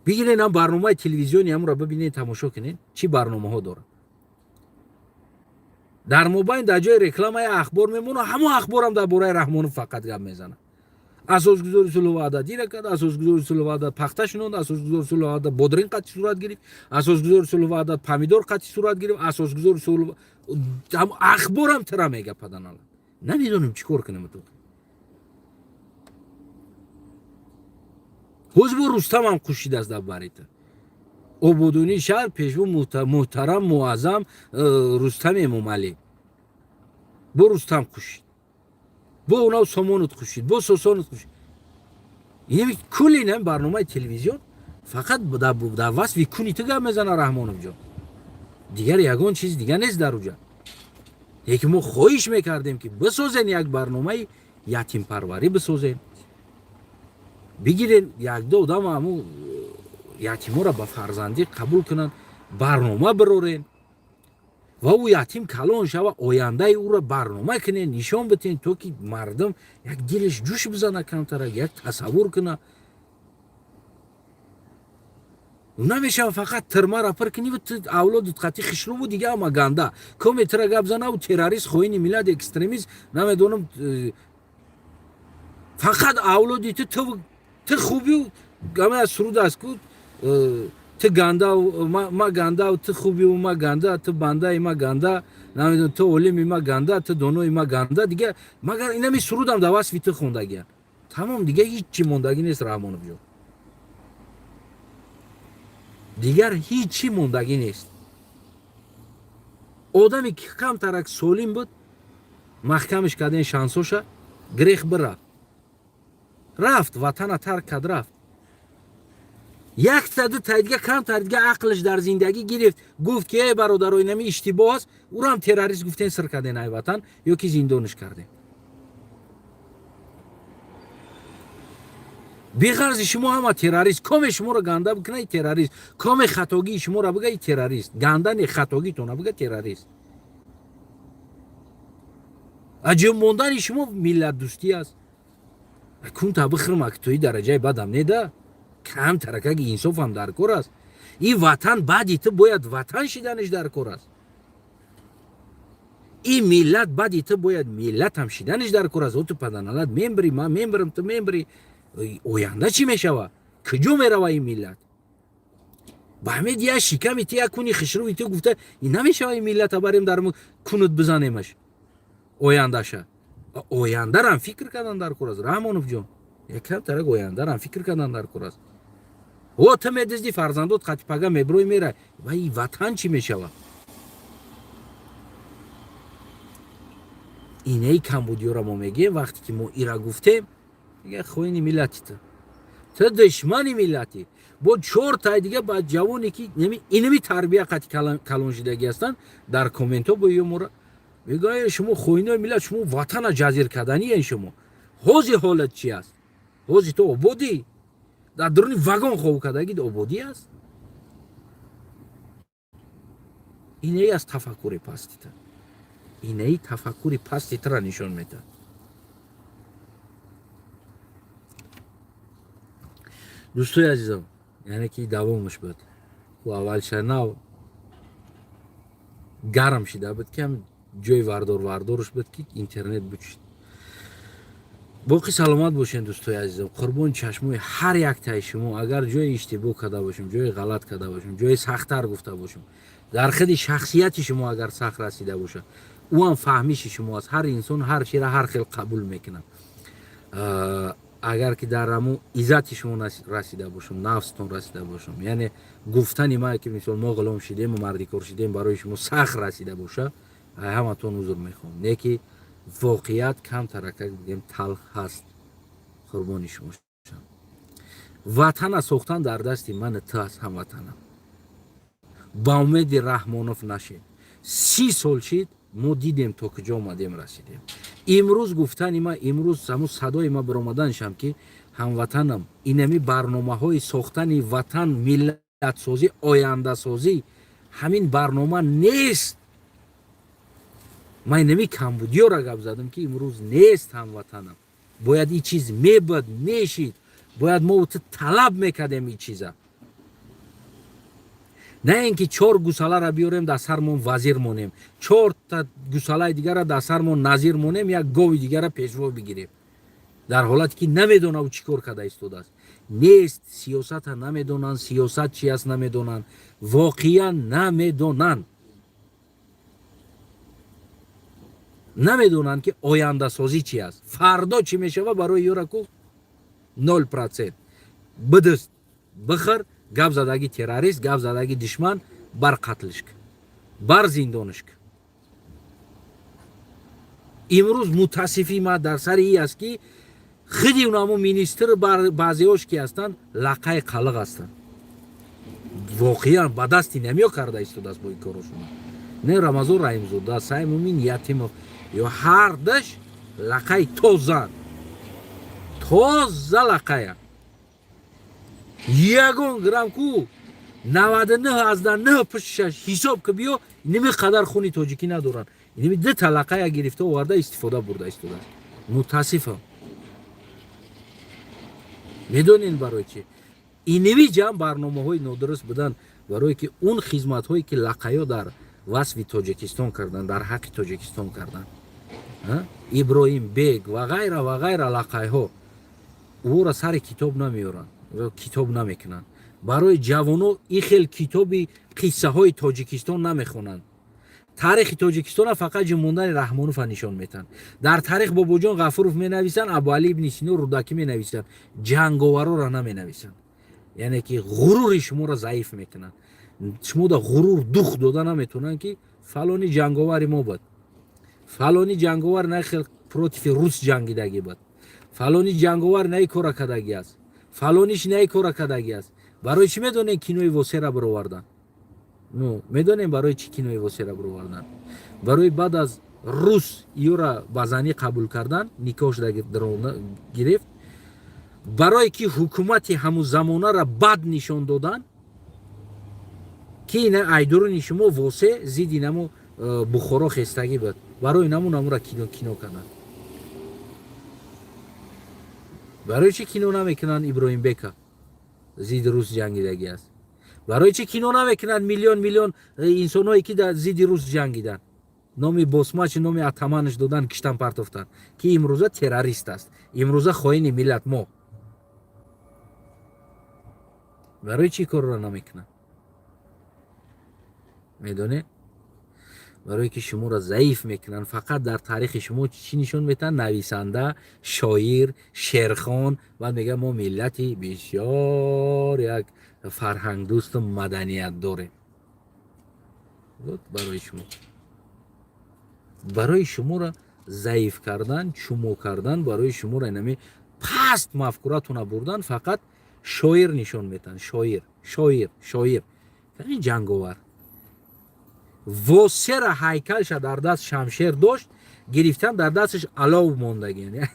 Бигирен ам барномаи телевизиони ҳамро бибинед, тамошо кунед, чӣ барномаҳо дорад. Дар мобайн дар ҷои рекламаи ахбор мемонад, ҳамон ахборам дар бораи Раҳмонов фақат гап мезанад. Асосгузори сулҳу ваҳдат ира кард, асосгузори сулҳу ваҳдат пахта шинонд, асосгузори сулҳу ваҳдат бодринг қатъи сурат гирифт, асосгузори сулҳу ваҳдат помидор қатъи сурат гирифт, асосгузори сулҳу ахборам тира мега паданала. Намедонем чӣ кор кунем. Ту ҳозир Рустамам кушидааст дар барита. Ободонии шаҳр, пешво муҳтарам, муаззам Рустам Эмомалӣ, бо Рустам кушид, бо унав сомонут кушид, бо сосонут кушид. Ин кулли ин барномаи телевизион фақат дар васфи куни ту гап мезана, Раҳмоновҷон, дигар ягон чиз дигар нест дар уҷа. Лекин мо хоҳиш мекардем, ки бисозен як барномаи ятимпарварӣ, бисозен, бигирен якду одам, ҳаму ятиморо ба фарзандӣ қабул кунанд, барнома бирорен. Ва ӯ ятим калон шава, ояндаи ӯро барнома кунен, нишон битен, то ки мардум як дилаш ҷӯш бизана, камтара як тасаввур куна. Намешава фақат тирмара пир куниву ту авлодут қати хишруву дига ҳама ганда. Коме тира гап занаву террорист, хоини миллат, экстремист, намедонам, фақат авлоди ту, ту хубию ҳама суруд аст ку, ту ганда, ма ганда, ту хубию ма ганда, ту бандаи ма ганда, намедонам, ту олими ма ганда, ту донои ма ганда. Дига магар инами сурудам дар васфи ту хондагиям. Тамом, дига ҳиччи мондагӣ нест, Раҳмоновҷон, дигар ҳичи мондагӣ нест. Одаме ки камтарак солим буд, маҳкамаш карден, шансоша грех бирафт, рафт, ватана тарк кард, рафт. Якта дута дига камтар дига ақлаш дар зиндагӣ гирифт, гуфт ки эй бародаро, инами иштибоҳ аст, ӯрам террорист гуфтен, сир карден ай ватан ё ки зиндонаш кардем. Беғарзи шумо ҳама террорист. Коме шуморо ганда бикуна, террорист, коме хатогии шуморо бига, террорист. Ганда не, хатогитона бига, террорист. Аҷиб мондани шумо миллатдӯстӣ аст. Кунта бихӯрм, ак тои дараҷаи бадам неда, кам таракаги инсофам дар кор аст. Ин ватан баъди ту бояд ватан шиданаш дар кор аст. Ин миллат баъди ту бояд миллатам шиданаш дар кор аст. О, ту паданалат мембирӣ, ман мембирам, ту мембирӣ, оянда чӣ мешава? Куҷо мерава ин миллат? Ба ҳамед я шиками ту, як куни хишруви ту гуфта ин намешава. Ин миллата барем, дар кунут бизанемаш ояндаша. Ояндарам фикр кардан дар кор аст, Раҳмоновҷон, якам тарак ояндарам фикр кардан дар кор аст. О, ту медизди, фарзандот қати пага меброи, мера, ва и ватан чӣ мешава? Инаи камбудиёра мо мегӯем. Вақте ки мо ира гуфтем, дига хоини миллати, ту душмани миллати. Бо чортай дига ба ҷавоне ки инами тарбия қати калоншидагӣ ҳастанд, дар комментҳо бо ё мора мегӯянд: шумо хоинои миллат, шумо ватана ҷазир карданиен. Шумо ҳози ҳолат чи аст? Ҳози ту ободӣ, дар дуруни вагон хоб кардагӣ ободӣ аст. Инаи аз тафаккури пастита, инаи тафаккури паститара нишон медиҳад. Дӯстои азизам, яъне ки давомаш буд, ӯ аввалша нав гарм шида буд, ки ҳам ҷои вардор вардорш буд, ки интернет бучид. Боқӣ саломат бошед, дӯстои азизам, қурбони чашмои ҳар яктаи шумо. Агар ҷои иштибоҳ карда бошем, ҷои ғалат карда бошем, ҷои сахттар гуфта бошем, дар худи шахсияти шумо агар сахт расида бошад, ӯ ҳам фаҳмиши шумо аст. Ҳар инсон ҳар чиро ҳар хел қабул мекунад. Агар ки дар ҳамун иззати шумо расида бошам, нафстон расида бошам, яъне гуфтани ман, ки мисол мо ғулом шидем, мардикор шидем, барои шумо сахт расида боша, ҳаматон узр мехоҳам. Не ки воқеият кам таракак бигем, талх ҳаст. Қурбони шумо шам. Ватана сохтан дар дасти ман ту аст, ҳамватанам. Ба умеди Раҳмонов нашед. 30 сол шид, мо дидем, то куҷо омадем, расидем. Имрӯз гуфтани ма, имрӯз ҳамун садои ма баромаданшам, ки ҳамватанам, инами барномаҳои сохтани ватан, миллатсозӣ, ояндасозӣ, ҳамин барнома нест. Ман инами камбудиёра гап задам, ки имрӯз нест, ҳамватанам. Бояд ин чиз мебуд, мешид, бояд мо ту талаб мекардем ин чиза, на ин ки чор гусаларо биёрем, дар сармон вазир монем, чорта гусалаи дигара дар сармон назир монем, як гови дигара пешво бигирем, дар ҳолате ки намедонав чӣ кор карда истодааст. Нест, сиёсата намедонанд, сиёсат чи аст намедонанд, воқеан намедонанд. Намедонанд, ки ояндасозӣ чи аст, фардо чӣ мешава. Барои ёраку 0%. Бидист, бихӯр, гап задаги террорист, гап задаги душман, бар қатлиш, бар зиндониш. Имрӯз мутаассифи ма дар сари и аст, ки худи унамо министр, баъзеҳош ки ҳастанд, лақаи қалиқ ҳастанд, воқеан ба дасти намё карда истодааст бо ин корошона. Не Рамазон Раҳимзода, Саймумин Ятимов ё ҳардаш лақаи тозан, тоза лақая, ягон грамм ку. 99 аз 9 пуштшаш ҳисоб ки биё, иними қадар хуни тоҷикӣ надоранд. Иними ду талақая гирифта оварда, истифода бурда истодааст. Мутаассифам. Медонед, барои чи иними ҷамъ барномаҳои нодуруст буданд? Барое ки он хизматҳое ки лақаё дар васфи Тоҷикистон карданд, дар ҳаққи Тоҷикистон карданд, Иброҳим бег ва ғайра ва ғайра, лақайҳо ӯро сари китоб намеоранд, китоб намекунанд. Барои ҷавоно ин хел китоби қиссаҳои Тоҷикистон намехонанд. Таърихи Тоҷикистона фақат ҷумондани Раҳмонова нишон метаҳанд. Дар таърих Бобоҷон Ғафуров менависанд, Абуалӣ ибни Сино, Рӯдакӣ менависанд, ҷанговароро наменависанд. Яъне ки ғурури шуморо заиф мекунанд. Шумо да ғурур дух дода наметавонанд, ки фалони ҷанговари мо буд, фалони ҷанговар на хел против рус ҷангидагӣ буд, фалони ҷанговар на кора кардагӣ аст, фалониш на кора кардагӣ аст. Барои чӣ медонем кинои Восера бировардан? Ну, медонем, барои чӣ кинои Восера бировардан? Барои баъд аз рус ёра ба занӣ қабул кардан, никоҳш гирифт, барое ки ҳукумати ҳамун замонара бад нишон додан, ки ина айдуруни шумо Восе зидди наму Бухоро хестагӣ буд. Барои наму намура кино карданд. Барои чӣ кино намекунанд Иброҳимбека зидди рус ҷангидагӣ аст? Барои чӣ кино намекунанд миллион миллион инсонҳое ки зидди рус ҷангиданд, номи босмачи, номи атаманаш додан, киштан, партофтан, ки имрӯза террорист аст, имрӯза хоини миллат мо? Барои чӣ корро намекунанд, медонед? Барое ки шуморо заиф мекунанд. Фақат дар таърихи шумо чӣ нишон метаҳанд? Нависанда, шоир, шерхон. Баъд мегӯяд: мо миллати бисёр як фарҳангдӯсту маданият дорем. Барои шуморо заиф кардан, чумо кардан, барои шуморо инами паст мафкуратона бурдан, фақат шоир нишон метаҳанд. Шоир, шоир, шоир, ҷанговар. Восера ҳайкалша дар даст шамшер дошт, гирифтан, дар дасташ алов мондагӣ.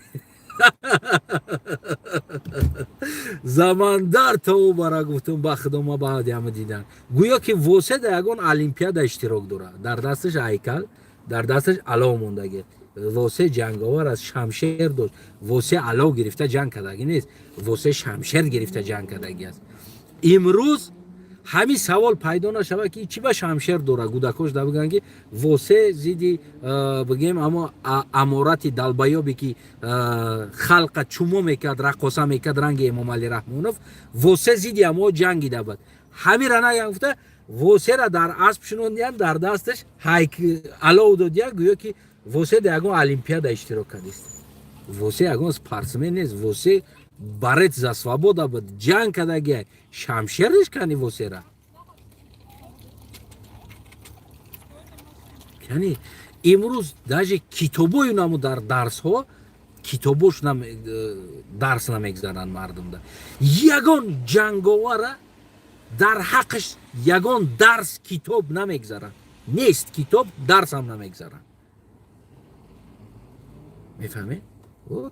Замандар то бара гуфтум, ба худо, ма баъди ҳама дидан, гӯё ки Восе дар ягон олимпиада иштирок дорад, дар дасташ ҳайкал, дар дасташ алов мондагӣ. Восе ҷанговар аст, шамшер дошт. Восе алов гирифта ҷанг кардагӣ нест, Восе шамшер гирифта ҷанг кардагӣ аст. Имрӯз ҳамин савол пайдо нашавад, ки чӣ ба шамшер дорад, гудакош да бигӯянд, ки Восе зидди, бигем, амо аморати долбоёбе ки халқа чумо мекард, раққоса мекард, ранги Эмомалӣ Раҳмонов, Восе зидди амо ҷангида буд. Ҳамира наган гуфта, Восера дар асп шунондиянд, дар дасташ алов додиянд, гӯё ки Восе дар ягон олимпиада иштирок кардист. Восе ягон спортсмен нест, Восе борец за свобода буд, ҷанг кардагия. Шамшериш кани Восера. Яъне имрӯз даже китобою наму дар дарсҳо китобош дарс намегзаранд мардумда. Ягон ҷанговара дар ҳаққаш ягон дарс, китоб намегзаранд. Нест китоб, дарсам намегзаранд. Мефаҳмед?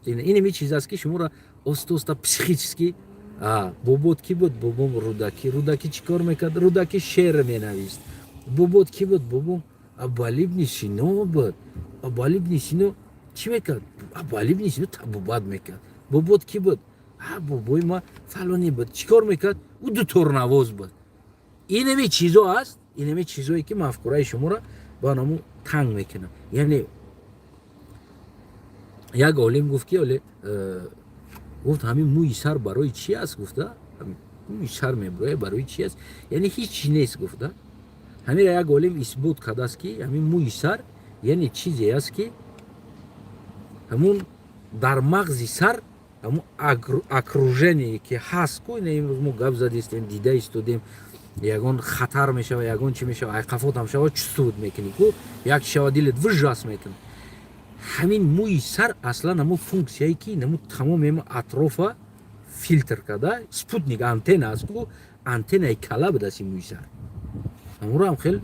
Инами чиз аст, ки шуморо оста оста психически. Бобот кӣ буд? Бобом Рӯдакӣ. Рӯдакӣ чӣ кор мекард? Рӯдакӣ шеър менавист. Бобот кӣ буд? Бобом Абуалӣ ибни Сино буд. Абуалӣ ибни Сино чӣ мекард? Абуалӣ ибни Сино табобат мекард. Бобот кӣ буд? Бобои ма фалонӣ буд. Чӣ кор мекард? Ӯ дуторнавоз буд. Инами чизо аст, инами чизое ки мафкураи шуморо ба наму танг мекунад. Яъне як олим гуфт, ки оле гуфт: ҳамин мӯи сар барои чи аст? Гуфта, мӯи сар мебурояд, барои чи аст? Яъне ҳеҷ чи нест, гуфта. Ҳамира як олим исбот кардааст, ки ҳамин мӯи сар яъне чизе аст, ки ҳамун дар мағзи сар, ҳамун окружение ки ҳаст ку. Ина имрӯз мо гап задистем, дида истодем, ягон хатар мешава, ягон чи мешава, айқафотам шава, чувствовать мекунӣ ку, як чи шава, дилет выжас мекунад. Ҳамин мӯи сар аслан ҳамун функсияе, ки наму тамоми атрофа филтр карда, спутник, антенна аст ку, антеннаи кала будааст ин мӯи сар. Ҳамуро ҳам хел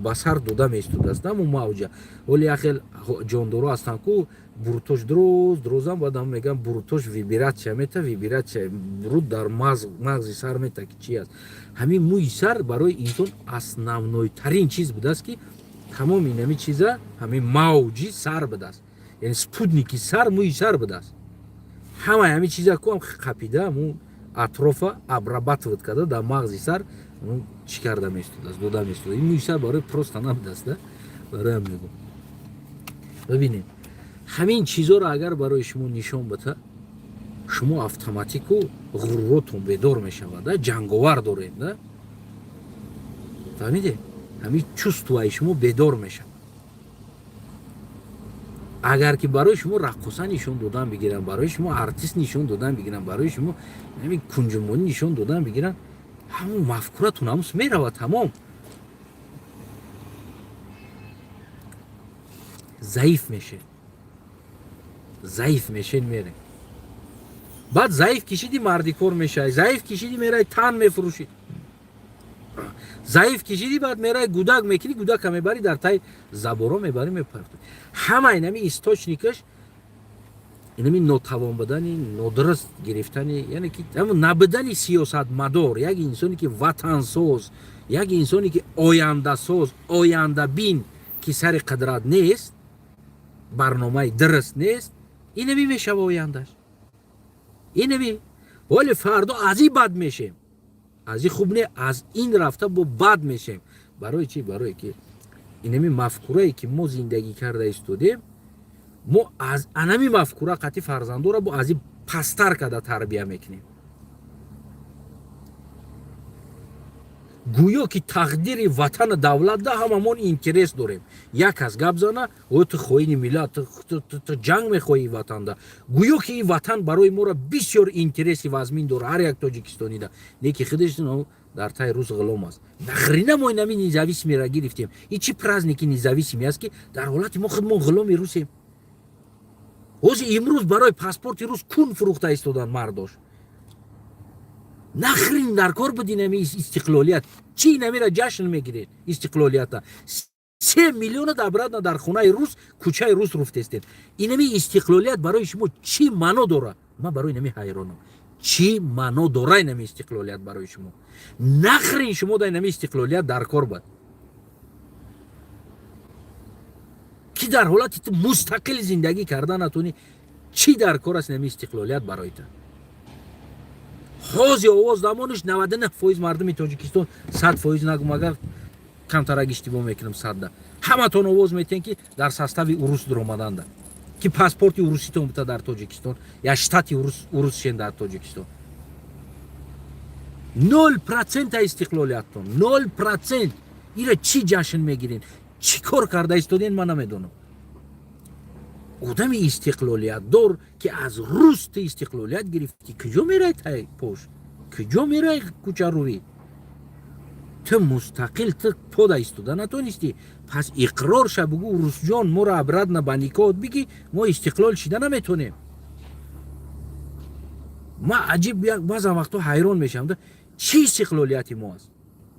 Ба сар дода меистодааст наму мавҷа. Оли як хел ҷондоро ҳастанд, ку бурутош дроз дрозам, баъдам мегӯям, бурутош вибратсия мета, вибратсия бурут дар мағзи сар мета, ки чи аст. Ҳамин мӯи сар барои инсон основной тарин чиз будааст, ки тамоми инами чиза ҳамин мавҷи сар будааст, яъне спутники сар мӯи сар будааст. Ҳамаи ҳамин чиза ку қапида, ҳамун атрофа обрабатывать карда, дар мағзи сар чӣ карда меистодааст, дода меистодааст. Ин мӯи сар барои просто набудааст, да. Бароям мегӯм, бибинед, ҳамин чизоро агар барои шумо нишон бита, шумо автоматику ғуруротон бедор мешавад, да, ҷанговар доред, да, фаҳмиде? Ҳамин чувство и шумо бедор мешавад. Агар ки барои шумо раққоса нишон додан бигиранд, барои шумо артист нишон додан бигиранд, барои шумо ҳамин кунҷумонӣ нишон додан бигиранд, ҳамун мафкуратон ҳамус меравад, тамом, заиф мешед, заиф мешед, мере. Баъд заиф кишиди, мардикор мешавӣ, заиф кишиди, мерай, тан мефурӯшӣ, заиф кишиди, баъд мерай, гудак мекунӣ, гудака мебарӣ, дар таи заборо мебарӣ, мепартоӣ. Ҳама инами источник аш инами нотавон будани, нодуруст гирифтани, яъне ки набудани сиёсатмадор, як инсоне ки ватансоз, як инсоне ки ояндасоз, ояндабин, ки сари қудрат нест, барномаи дуруст нест, инами мешава ояндаш инами. Вале фардо аз ин бад мешем, аз ин хуб не, аз ин рафта бо бад мешем. Барои чӣ? Барое ки инами мафкурае ки мо зиндагӣ карда истодем, мо аз анами мафкура қатъи фарзандора бо аз ин пасттар карда тарбия мекунем. Гӯё ки тақдири ватана, давлат да ҳамамон интерес дорем. Як кас гап зана: «О, ту хоини миллат, ту ҷанг мехоҳӣ ватанда». Гӯё ки ин ватан барои моро бисёр интереси вазмин дора, ҳар як тоҷикистонида не, ки худаш дар таи рӯз ғулом аст. Нахрена мо инами независимый ра гирифтем? И чӣ праздники независимый аст, ки дар ҳолати мо худмон ғуломи русем? Ҳозир имрӯз барои паспорти рус кун фурӯхта истодан мардош. Нахрен дар кор буд инами истиқлолият? Чӣ инамира ҷашн мегиред, истиқлолията? 3 миллиона обратно дар хонаи рус, кӯчаи рус руфтестед. Инами истиқлолият барои шумо чӣ маъно дорад? Ман барои инами ҳайронам. Чӣ маъно дора инами истиқлолият барои шумо? Нахрен шумо да инами истиқлолият дар кор буд, ки дар ҳолати ту мустақил зиндагӣ карда натонӣ? Чӣ дар кор аст инами истиқлолият барои ту? Ҳози овоз дамониш 99% мардуми Тоҷикистон, 100% нагум, агар камтарак иштибоҳ мекунам, садда ҳаматон овоз метиҳен, ки дар состави урус дуромаданда, ки паспорти уруситон бута дар Тоҷикистон, я штати урус шен дар Тоҷикистон. 0% истиқлолияттон, 0%. Ира чӣ ҷашн мегирен? Чӣ кор карда истоден, ман намедонам. Одами истиқлолиятдор, ки аз рус ту истиқлолият гирифтӣ, куҷо мерай тай пош, куҷо мерай кӯчарӯӣ? Ту мустақил ту пода истода натонистӣ. Пас иқрор ша, бугӯ: «Русҷон, моро обратно ба никоҳот бигӣ, мо истиқлол шида наметонем». Ма аҷиб, баъзан вақтҳо ҳайрон мешавам: чӣ истиқлолияти мо аст?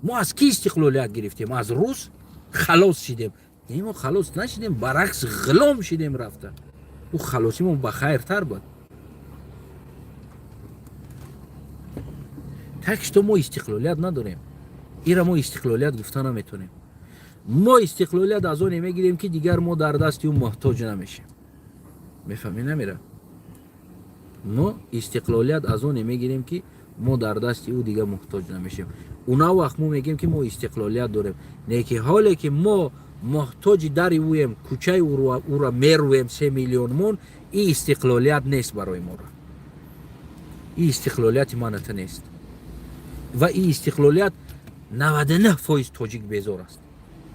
Мо аз кӣ истиқлолият гирифтем? Аз рус халос шидем? Не, мо халос нашидем, баръакс, ғулом шидем рафта. Ӯ халосимон ба хайртар буд. Так что мо истиқлолият надорем, ира мо истиқлолият гуфта наметонем. Мо истиқлолият аз оне мегирем, ки дигар мо дар дасти ӯ муҳтоҷ намешем. Мефаҳмӣ намера? Мо истиқлолият аз оне мегирем, ки мо дар дасти ӯ дигар муҳтоҷ намешем. Уна вақт мо мегӯем, ки мо истиқлолият дорем. Не ки ҳоле ки мо муҳтоҷи дари ӯем, кӯчаи ӯра мерӯем, 3 миллионмон, ин истиқлолият нест барои мора. Ин истиқлолияти маната нест. Ва ин истиқлолият 99% тоҷик безор аст.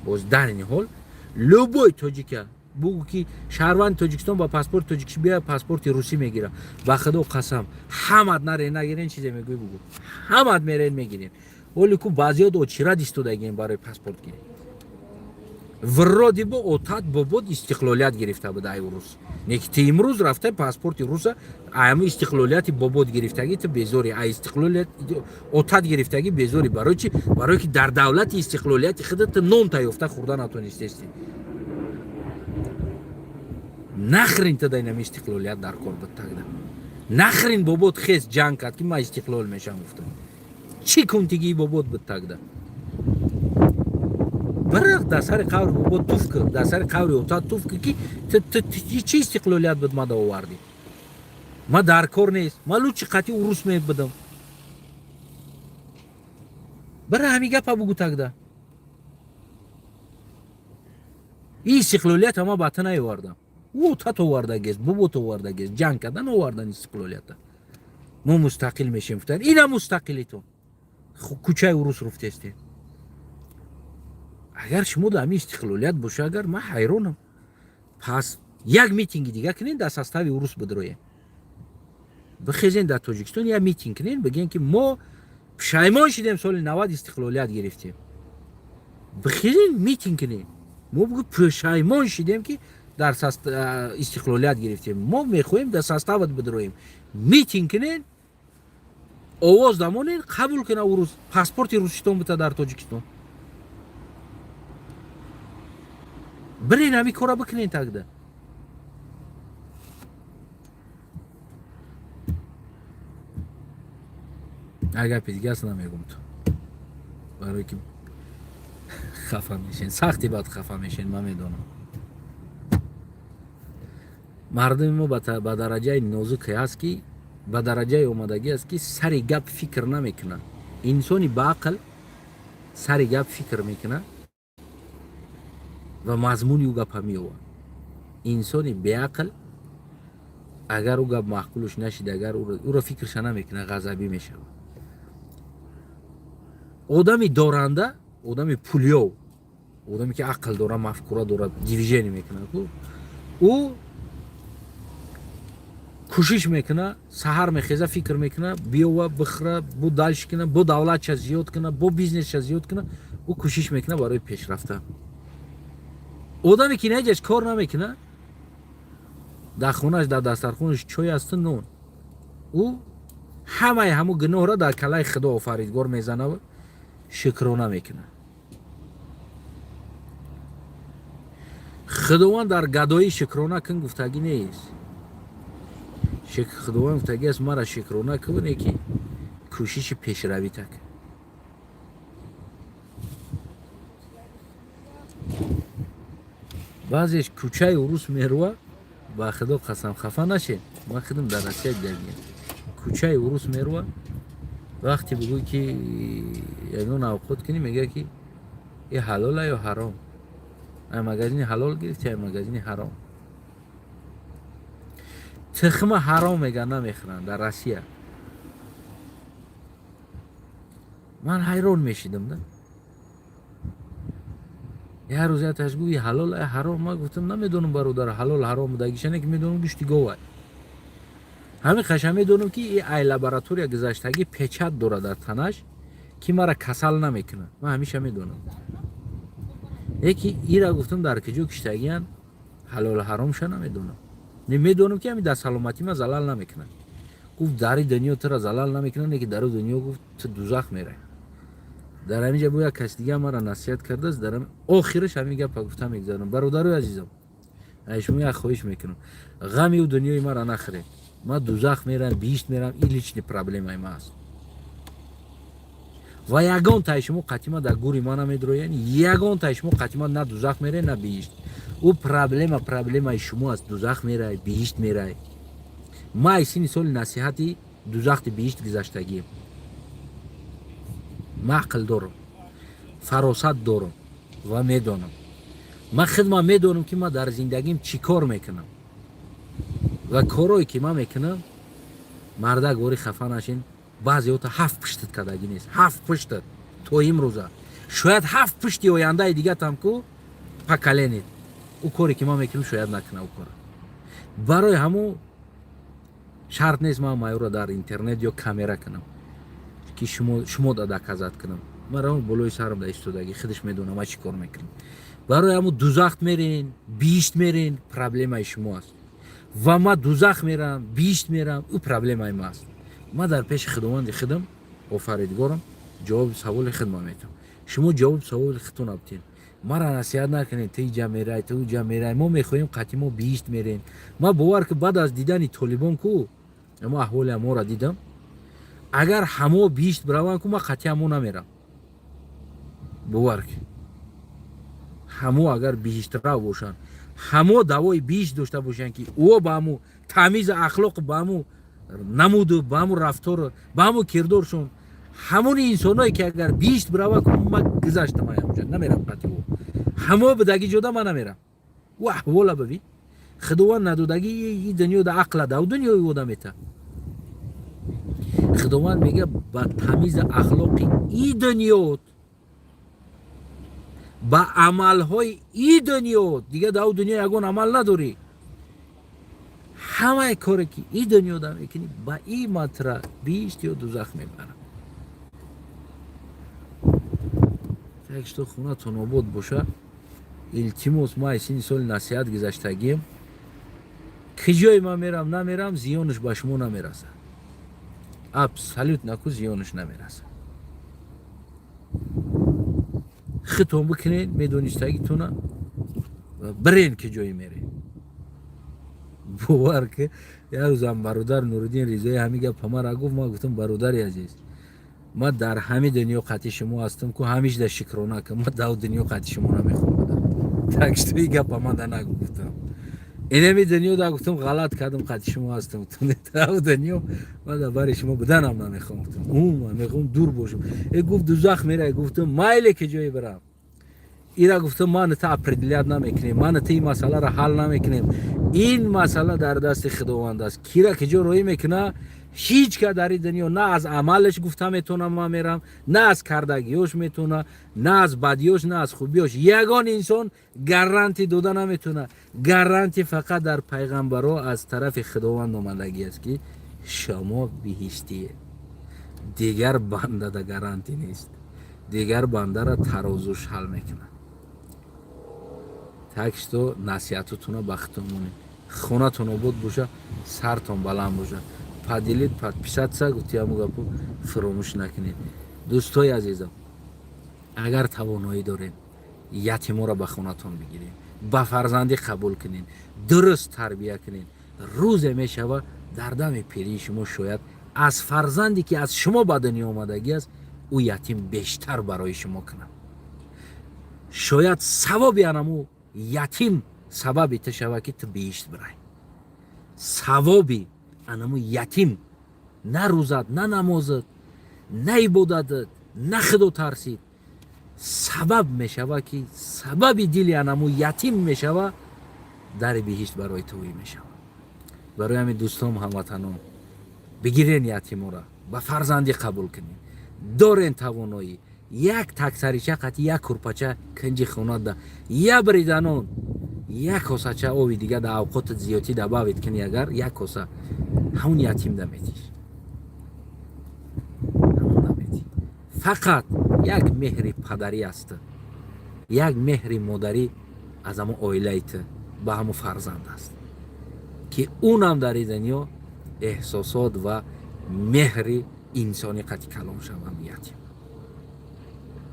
Боз дар ин ҳол любой тоҷика бугӯ, ки шаҳрванди Тоҷикистон ба паспорти тоҷикӣ бия, паспорти русӣ мегира. Ба худо қасам, ҳамат нарен, нагирен, чизе мегӯй, бугӯ, ҳамат мерен, мегирен. Оли ку баъзиёт очирад истодагием барои паспорт гирем. Вроде бы отат бобот истиқлолият гирифта буда ай урус. Не ки ту имрӯз рафта паспорти руса, аями истиқлолияти бобот гирифтагӣ ту безори, а истиқлолият отат гирифтагӣ безори. Барои чи? Барое ки дар давлати истиқлолияти худа ту нон таёфта хӯрда натонистести. Нахрен ту да инами истиқлолият дар кор буд тогда? Нахрен бобот хес ҷанг кард, ки ман истиқлол мешам гуфтам? Чӣ кунтигии бобот буд тогда? Барақ дар сари қабри бобот туф кар, дар сари қабри отат туф кар, ки чӣ истиқлолият буд мада овардӣ? Ма дар кор нест, ма лучше қати урус мебудам. Бара ҳамин гапа бугу тогда. И истиқлолията ма ба ту наёвардам, ӯ отат овардагест, бобот овардагест, ҷанг кардан овардан истиқлолията. Мо мустақил мешем гуфтан, ина мустақилитон кӯчаи урус руфтестем. Агар шумо дар ҳамин истиқлолият боша, агар ман ҳайронам, пас як митинги дига кунен, дар состави урус бидроем, бихезен, дар Тоҷикистон як митинг кунен, бигӯен, ки мо пушаймон шидем, соли 90 истиқлолият гирифтем. Бихезен, митинг кунем, мо бигӯ пушаймон шидем, ки дар истиқлолият гирифтем, мо мехоҳем дар состават бидроем. Митинг кунен, овоз дамонен, қабул куна урус, паспорти руситон бита дар Тоҷикистон. Бирен, ҳамин кора бикунен тогда. Гапи дига аст намегум ту, барое ки хафа мешен, сахти бад хафа мешен. Ман медонам, мардуми мо ба дараҷаи нозуке ҳаст, ки ба дараҷаи омадагӣ аст, ки сари гап фикр намекунад. Инсони баақл сари гап фикр мекунад ва мазмуни ӯ гапа меовад. Инсони беақл, агар ӯ гап маъқулш нашид, агар ӯро фикрша намекунад, ғазабӣ мешавад. Одами доранда, одами пулёв, одаме ки ақл дорад, мафкура дорад, движение мекунад, ӯ кӯшиш мекунад, саҳар мехеза, фикр мекунад, биёва, бихӯра, бо дальше куна, бо давлатша зиёд куна, бо бизнесша зиёд куна. Ӯ кӯшиш мекунад барои пешрафта. Одаме ки наҷаш кор намекунад, дар хонааш, дар дастархонаш чой асту нон, ӯ ҳамаи ҳамун гуноҳро дар калаи Худо офаридгор мезанад, шукрона мекунад. Худованд дар гадоӣ шукрона кун гуфтагӣ нест. Худованд гуфтагӣ аст: мара шукрона куне, ки кӯшиши пешравӣ так. Баъзеш кӯчаи урус мерува, ба Худо қасам, хафа нашед, ман худам дар Россия дидагиям, кӯчаи урус мерува, вақте бигӯй, ки ягон авқот кунӣ, мегӯяд, ки и ҳалола ё ҳаром, ай магазини ҳалол гирифти, ай магазини ҳаром? Тухма ҳаром мегӯянд, намехӯранд дар Россия. Ман ҳайрон мешидам да. Як рӯз яташ гуфт: ҳалол ай ҳаром? Ман гуфтам: намедонам, бародар, ҳалол ҳаром будагишане, ки медонам, гӯшти говай. Ҳамин қаша медонам, ки и ай лаборатория гузаштагӣ, печать дорад дар танаш, ки мара касал намекунад. Ман ҳамеша медонам. Яки ира гуфтам, дар киҷо киштагиян, ҳалол ҳаромша намедонам, медонам, ки ҳамин дар саломатӣ ма залал намекунад. Гуфт: дари дунё тура залал намекунад, леки дару дунё, гуфт, ту дузах мерай. Дар ҳамин ҷа бо як каси дига мара насиҳат кардааст. Дар охираш ҳамин гапа гуфта мегузарам: бародарои азизам, ай шумо як хоҳиш мекунам, ғами ӯ дунёи мара нахӯред. Ман дузах мерам, биҳишт мерам, ин личный проблемаи ма аст. Ва ягон таи шумо қатима дар гури ма намедроян, ягон таи шумо қатима на дузах мере, на биҳишт. Ӯ проблема проблемаи шумо аст: дузах мерай, биҳишт мерай. Ма ай синни соли насиҳати дузахти биҳишт гузаштагием. Ма ақл дорам, фаросат дорам ва медонам. Ман худман медонам, ки ман дар зиндагим чӣ кор мекунам ва корое ки ман мекунам. Мардак вори хафа нашин, баъзеҳото ҳафт пуштат кардагӣ нест, ҳафт пуштат то имрӯза, шояд ҳафт пушти ояндаи дигатам ку поколение ӯ коре ки ман мекунам, шояд накунам ӯ кора. Барои ҳамун шарт нест ман майёра дар интернет ё камера кунам, ки шумо да доказать кунам. Ман равон болои сарам да истодагӣ, худаш медонам ман чӣ кор мекунам. Барои ҳамун дузах мерен, биҳишт мерен, проблемаи шумо аст. Ва ма дузах мерам, биҳишт мерам, ӯ проблемаи ма аст. Ма дар пеши Худованди худам, Офаридгорам, ҷавоби саволи худма метавам. Шумо ҷавоби саволи худтона битен. Мара насиҳат накунед: ту иҷа мерай, ту уҷа мерай, мо мехоҳем қатъи мо биҳишт мерем. Ма бовар ки, баъд аз дидани Толибон ку, мо аҳволи ҳаморо дидам, агар ҳамо биҳишт бираванд ку, ма қатъи ҳамо намерам. Бовар ки, ҳамо агар биҳиштрав бошанд, ҳамо давои биҳишт дошта бошанд, ки ӯ ба ҳаму тамизу ахлоқу, ба ҳаму намуду, ба ҳаму рафтору, ба ҳаму кирдоршон, ҳамони инсоное ки агар биҳишт бирава ку, ма гузаштам ҳамҷа, намерам. Қатъи ӯ ҳамо бидаги ҷода ма намерам. Ӯ аҳвола бибин. Худованд надодагӣ и дунё да ақла да дунёи ода мета. Худованд мега: ба тамизи ахлоқи и дунёт, ба амалҳои и дунё, дига дар дунё ягон амал надорӣ. Ҳамаи коре ки и дунё да мекунӣ, ба и матра биҳишт ё дузах мебарад. Так что хонатон обод боша. Илтимос, ма сини соли насиҳат гузаштагием. Ки ҷое ман мерам, намерам, зиёнаш ба шумо намерасад, абсолютно ку зиёнаш намерасад. Хитон бикунед медонистагитона, бирен ки ҷое мерен. Бовар ки, як рӯзам бародар Нуриддин Ризоӣ ҳамин гап мара гуфт. Ман гуфтам: «Бародари азиз, ма дар ҳами дунё қатъи шумо ҳастам ку, ҳамишда шукрона ка, ма дар дунё қатъи шумо намехоҳам будам. Так что и гапа ман да нагуфтам. Инами дунё да гуфтам, ғалат кардам, қатъи шумо ҳастам. Дар дунё ма дар бари шумо буданам намехоҳам», гуфтам, «умуман мехоҳам дур бошам». Э, гуфт: «Дузах мерай». Гуфтам: «Майле, ки ҷое бирам». Ира гуфтам, ман та определять намекунем, ман та ин масъаларо ҳал намекунем. Ин масъала дар дасти Худованд аст, кира ки ҷо роҳӣ мекуна. Ҳеҷ ка дар ин дунё на аз амалаш гуфта метавона ман мерам, на аз кардагиёш метавона, на аз бадиёш, на аз хубиёш. Ягон инсон гарантӣ дода наметавона. Гарантӣ фақат дар пайғамбаро аз тарафи Худованд омадагӣ аст, ки шумо биҳиштие. Дигар бандада гарантӣ нест, дигар бандара тарозуш ҳал мекунад. Так что насиҳатотуна ба худтон монед. Хонатон обод боша, сартон баланд боша. Поделить, подписаться, гуфти ҳаму гапу фуромӯш накунед. Дӯстои азизам, агар тавоноӣ доред, ятиморо ба хонатон бигиред, ба фарзандӣ қабул кунед, дуруст тарбия кунед. Рӯзе мешава, дар дами пирии шумо шояд аз фарзанде ки аз шумо ба дунё омадагӣ аст, ӯ ятим бештар барои шумо кунад. Шояд савоби анаму ятим сабаби ту шава, ки ту биҳишт бирай. Савоби анаму ятим, на рӯзат, на намозат, на ибодатат, на Худо тарсид, сабаб мешава, ки сабаби дили анаму ятим мешава, дари биҳишт барои туӣ мешава. Барои ҳамин, дӯстом, ҳамватанон, бигирен ятимора, ба фарзандӣ қабул кунед. Дорен тавоноӣ, як таксарича қати як курпача кунҷи хонада, я бриданон, як косача ови дига да авқоти зиёдтӣ добавить кунӣ, агар як коса ҳамун ятим да метиш, ҳамун да метӣ. Фақат як меҳри падарӣ аст, як меҳри модарӣ аз ҳамун оилаи ту ба ҳамун фарзанд аст, ки унам дар ин дунё эҳсосот ва меҳри инсонӣ қати калон шавам. Ятим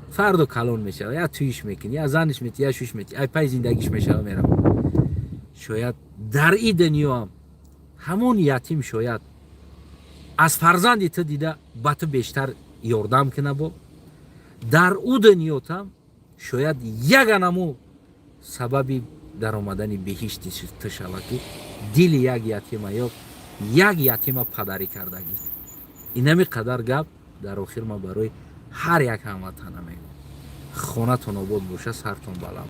фардо калон мешава, я туиш мекунӣ, я заниш метӣ, я шуш метӣ, ай пай зиндагиш мешава, мерава. Шояд дар и дунёам ҳамон ятим шояд аз фарзанди ту дида ба ту бештар ёрдам куна. Бо дар ӯ дунётам шояд яганаму сабаби даромадани биҳишти ту шава, ки дили як ятима ё як ятима падарӣ кардагид. Инами қадар гап дар охир ма барои ҳар як ҳамватана мегӯм: хонатон обод боша, сартон баланд.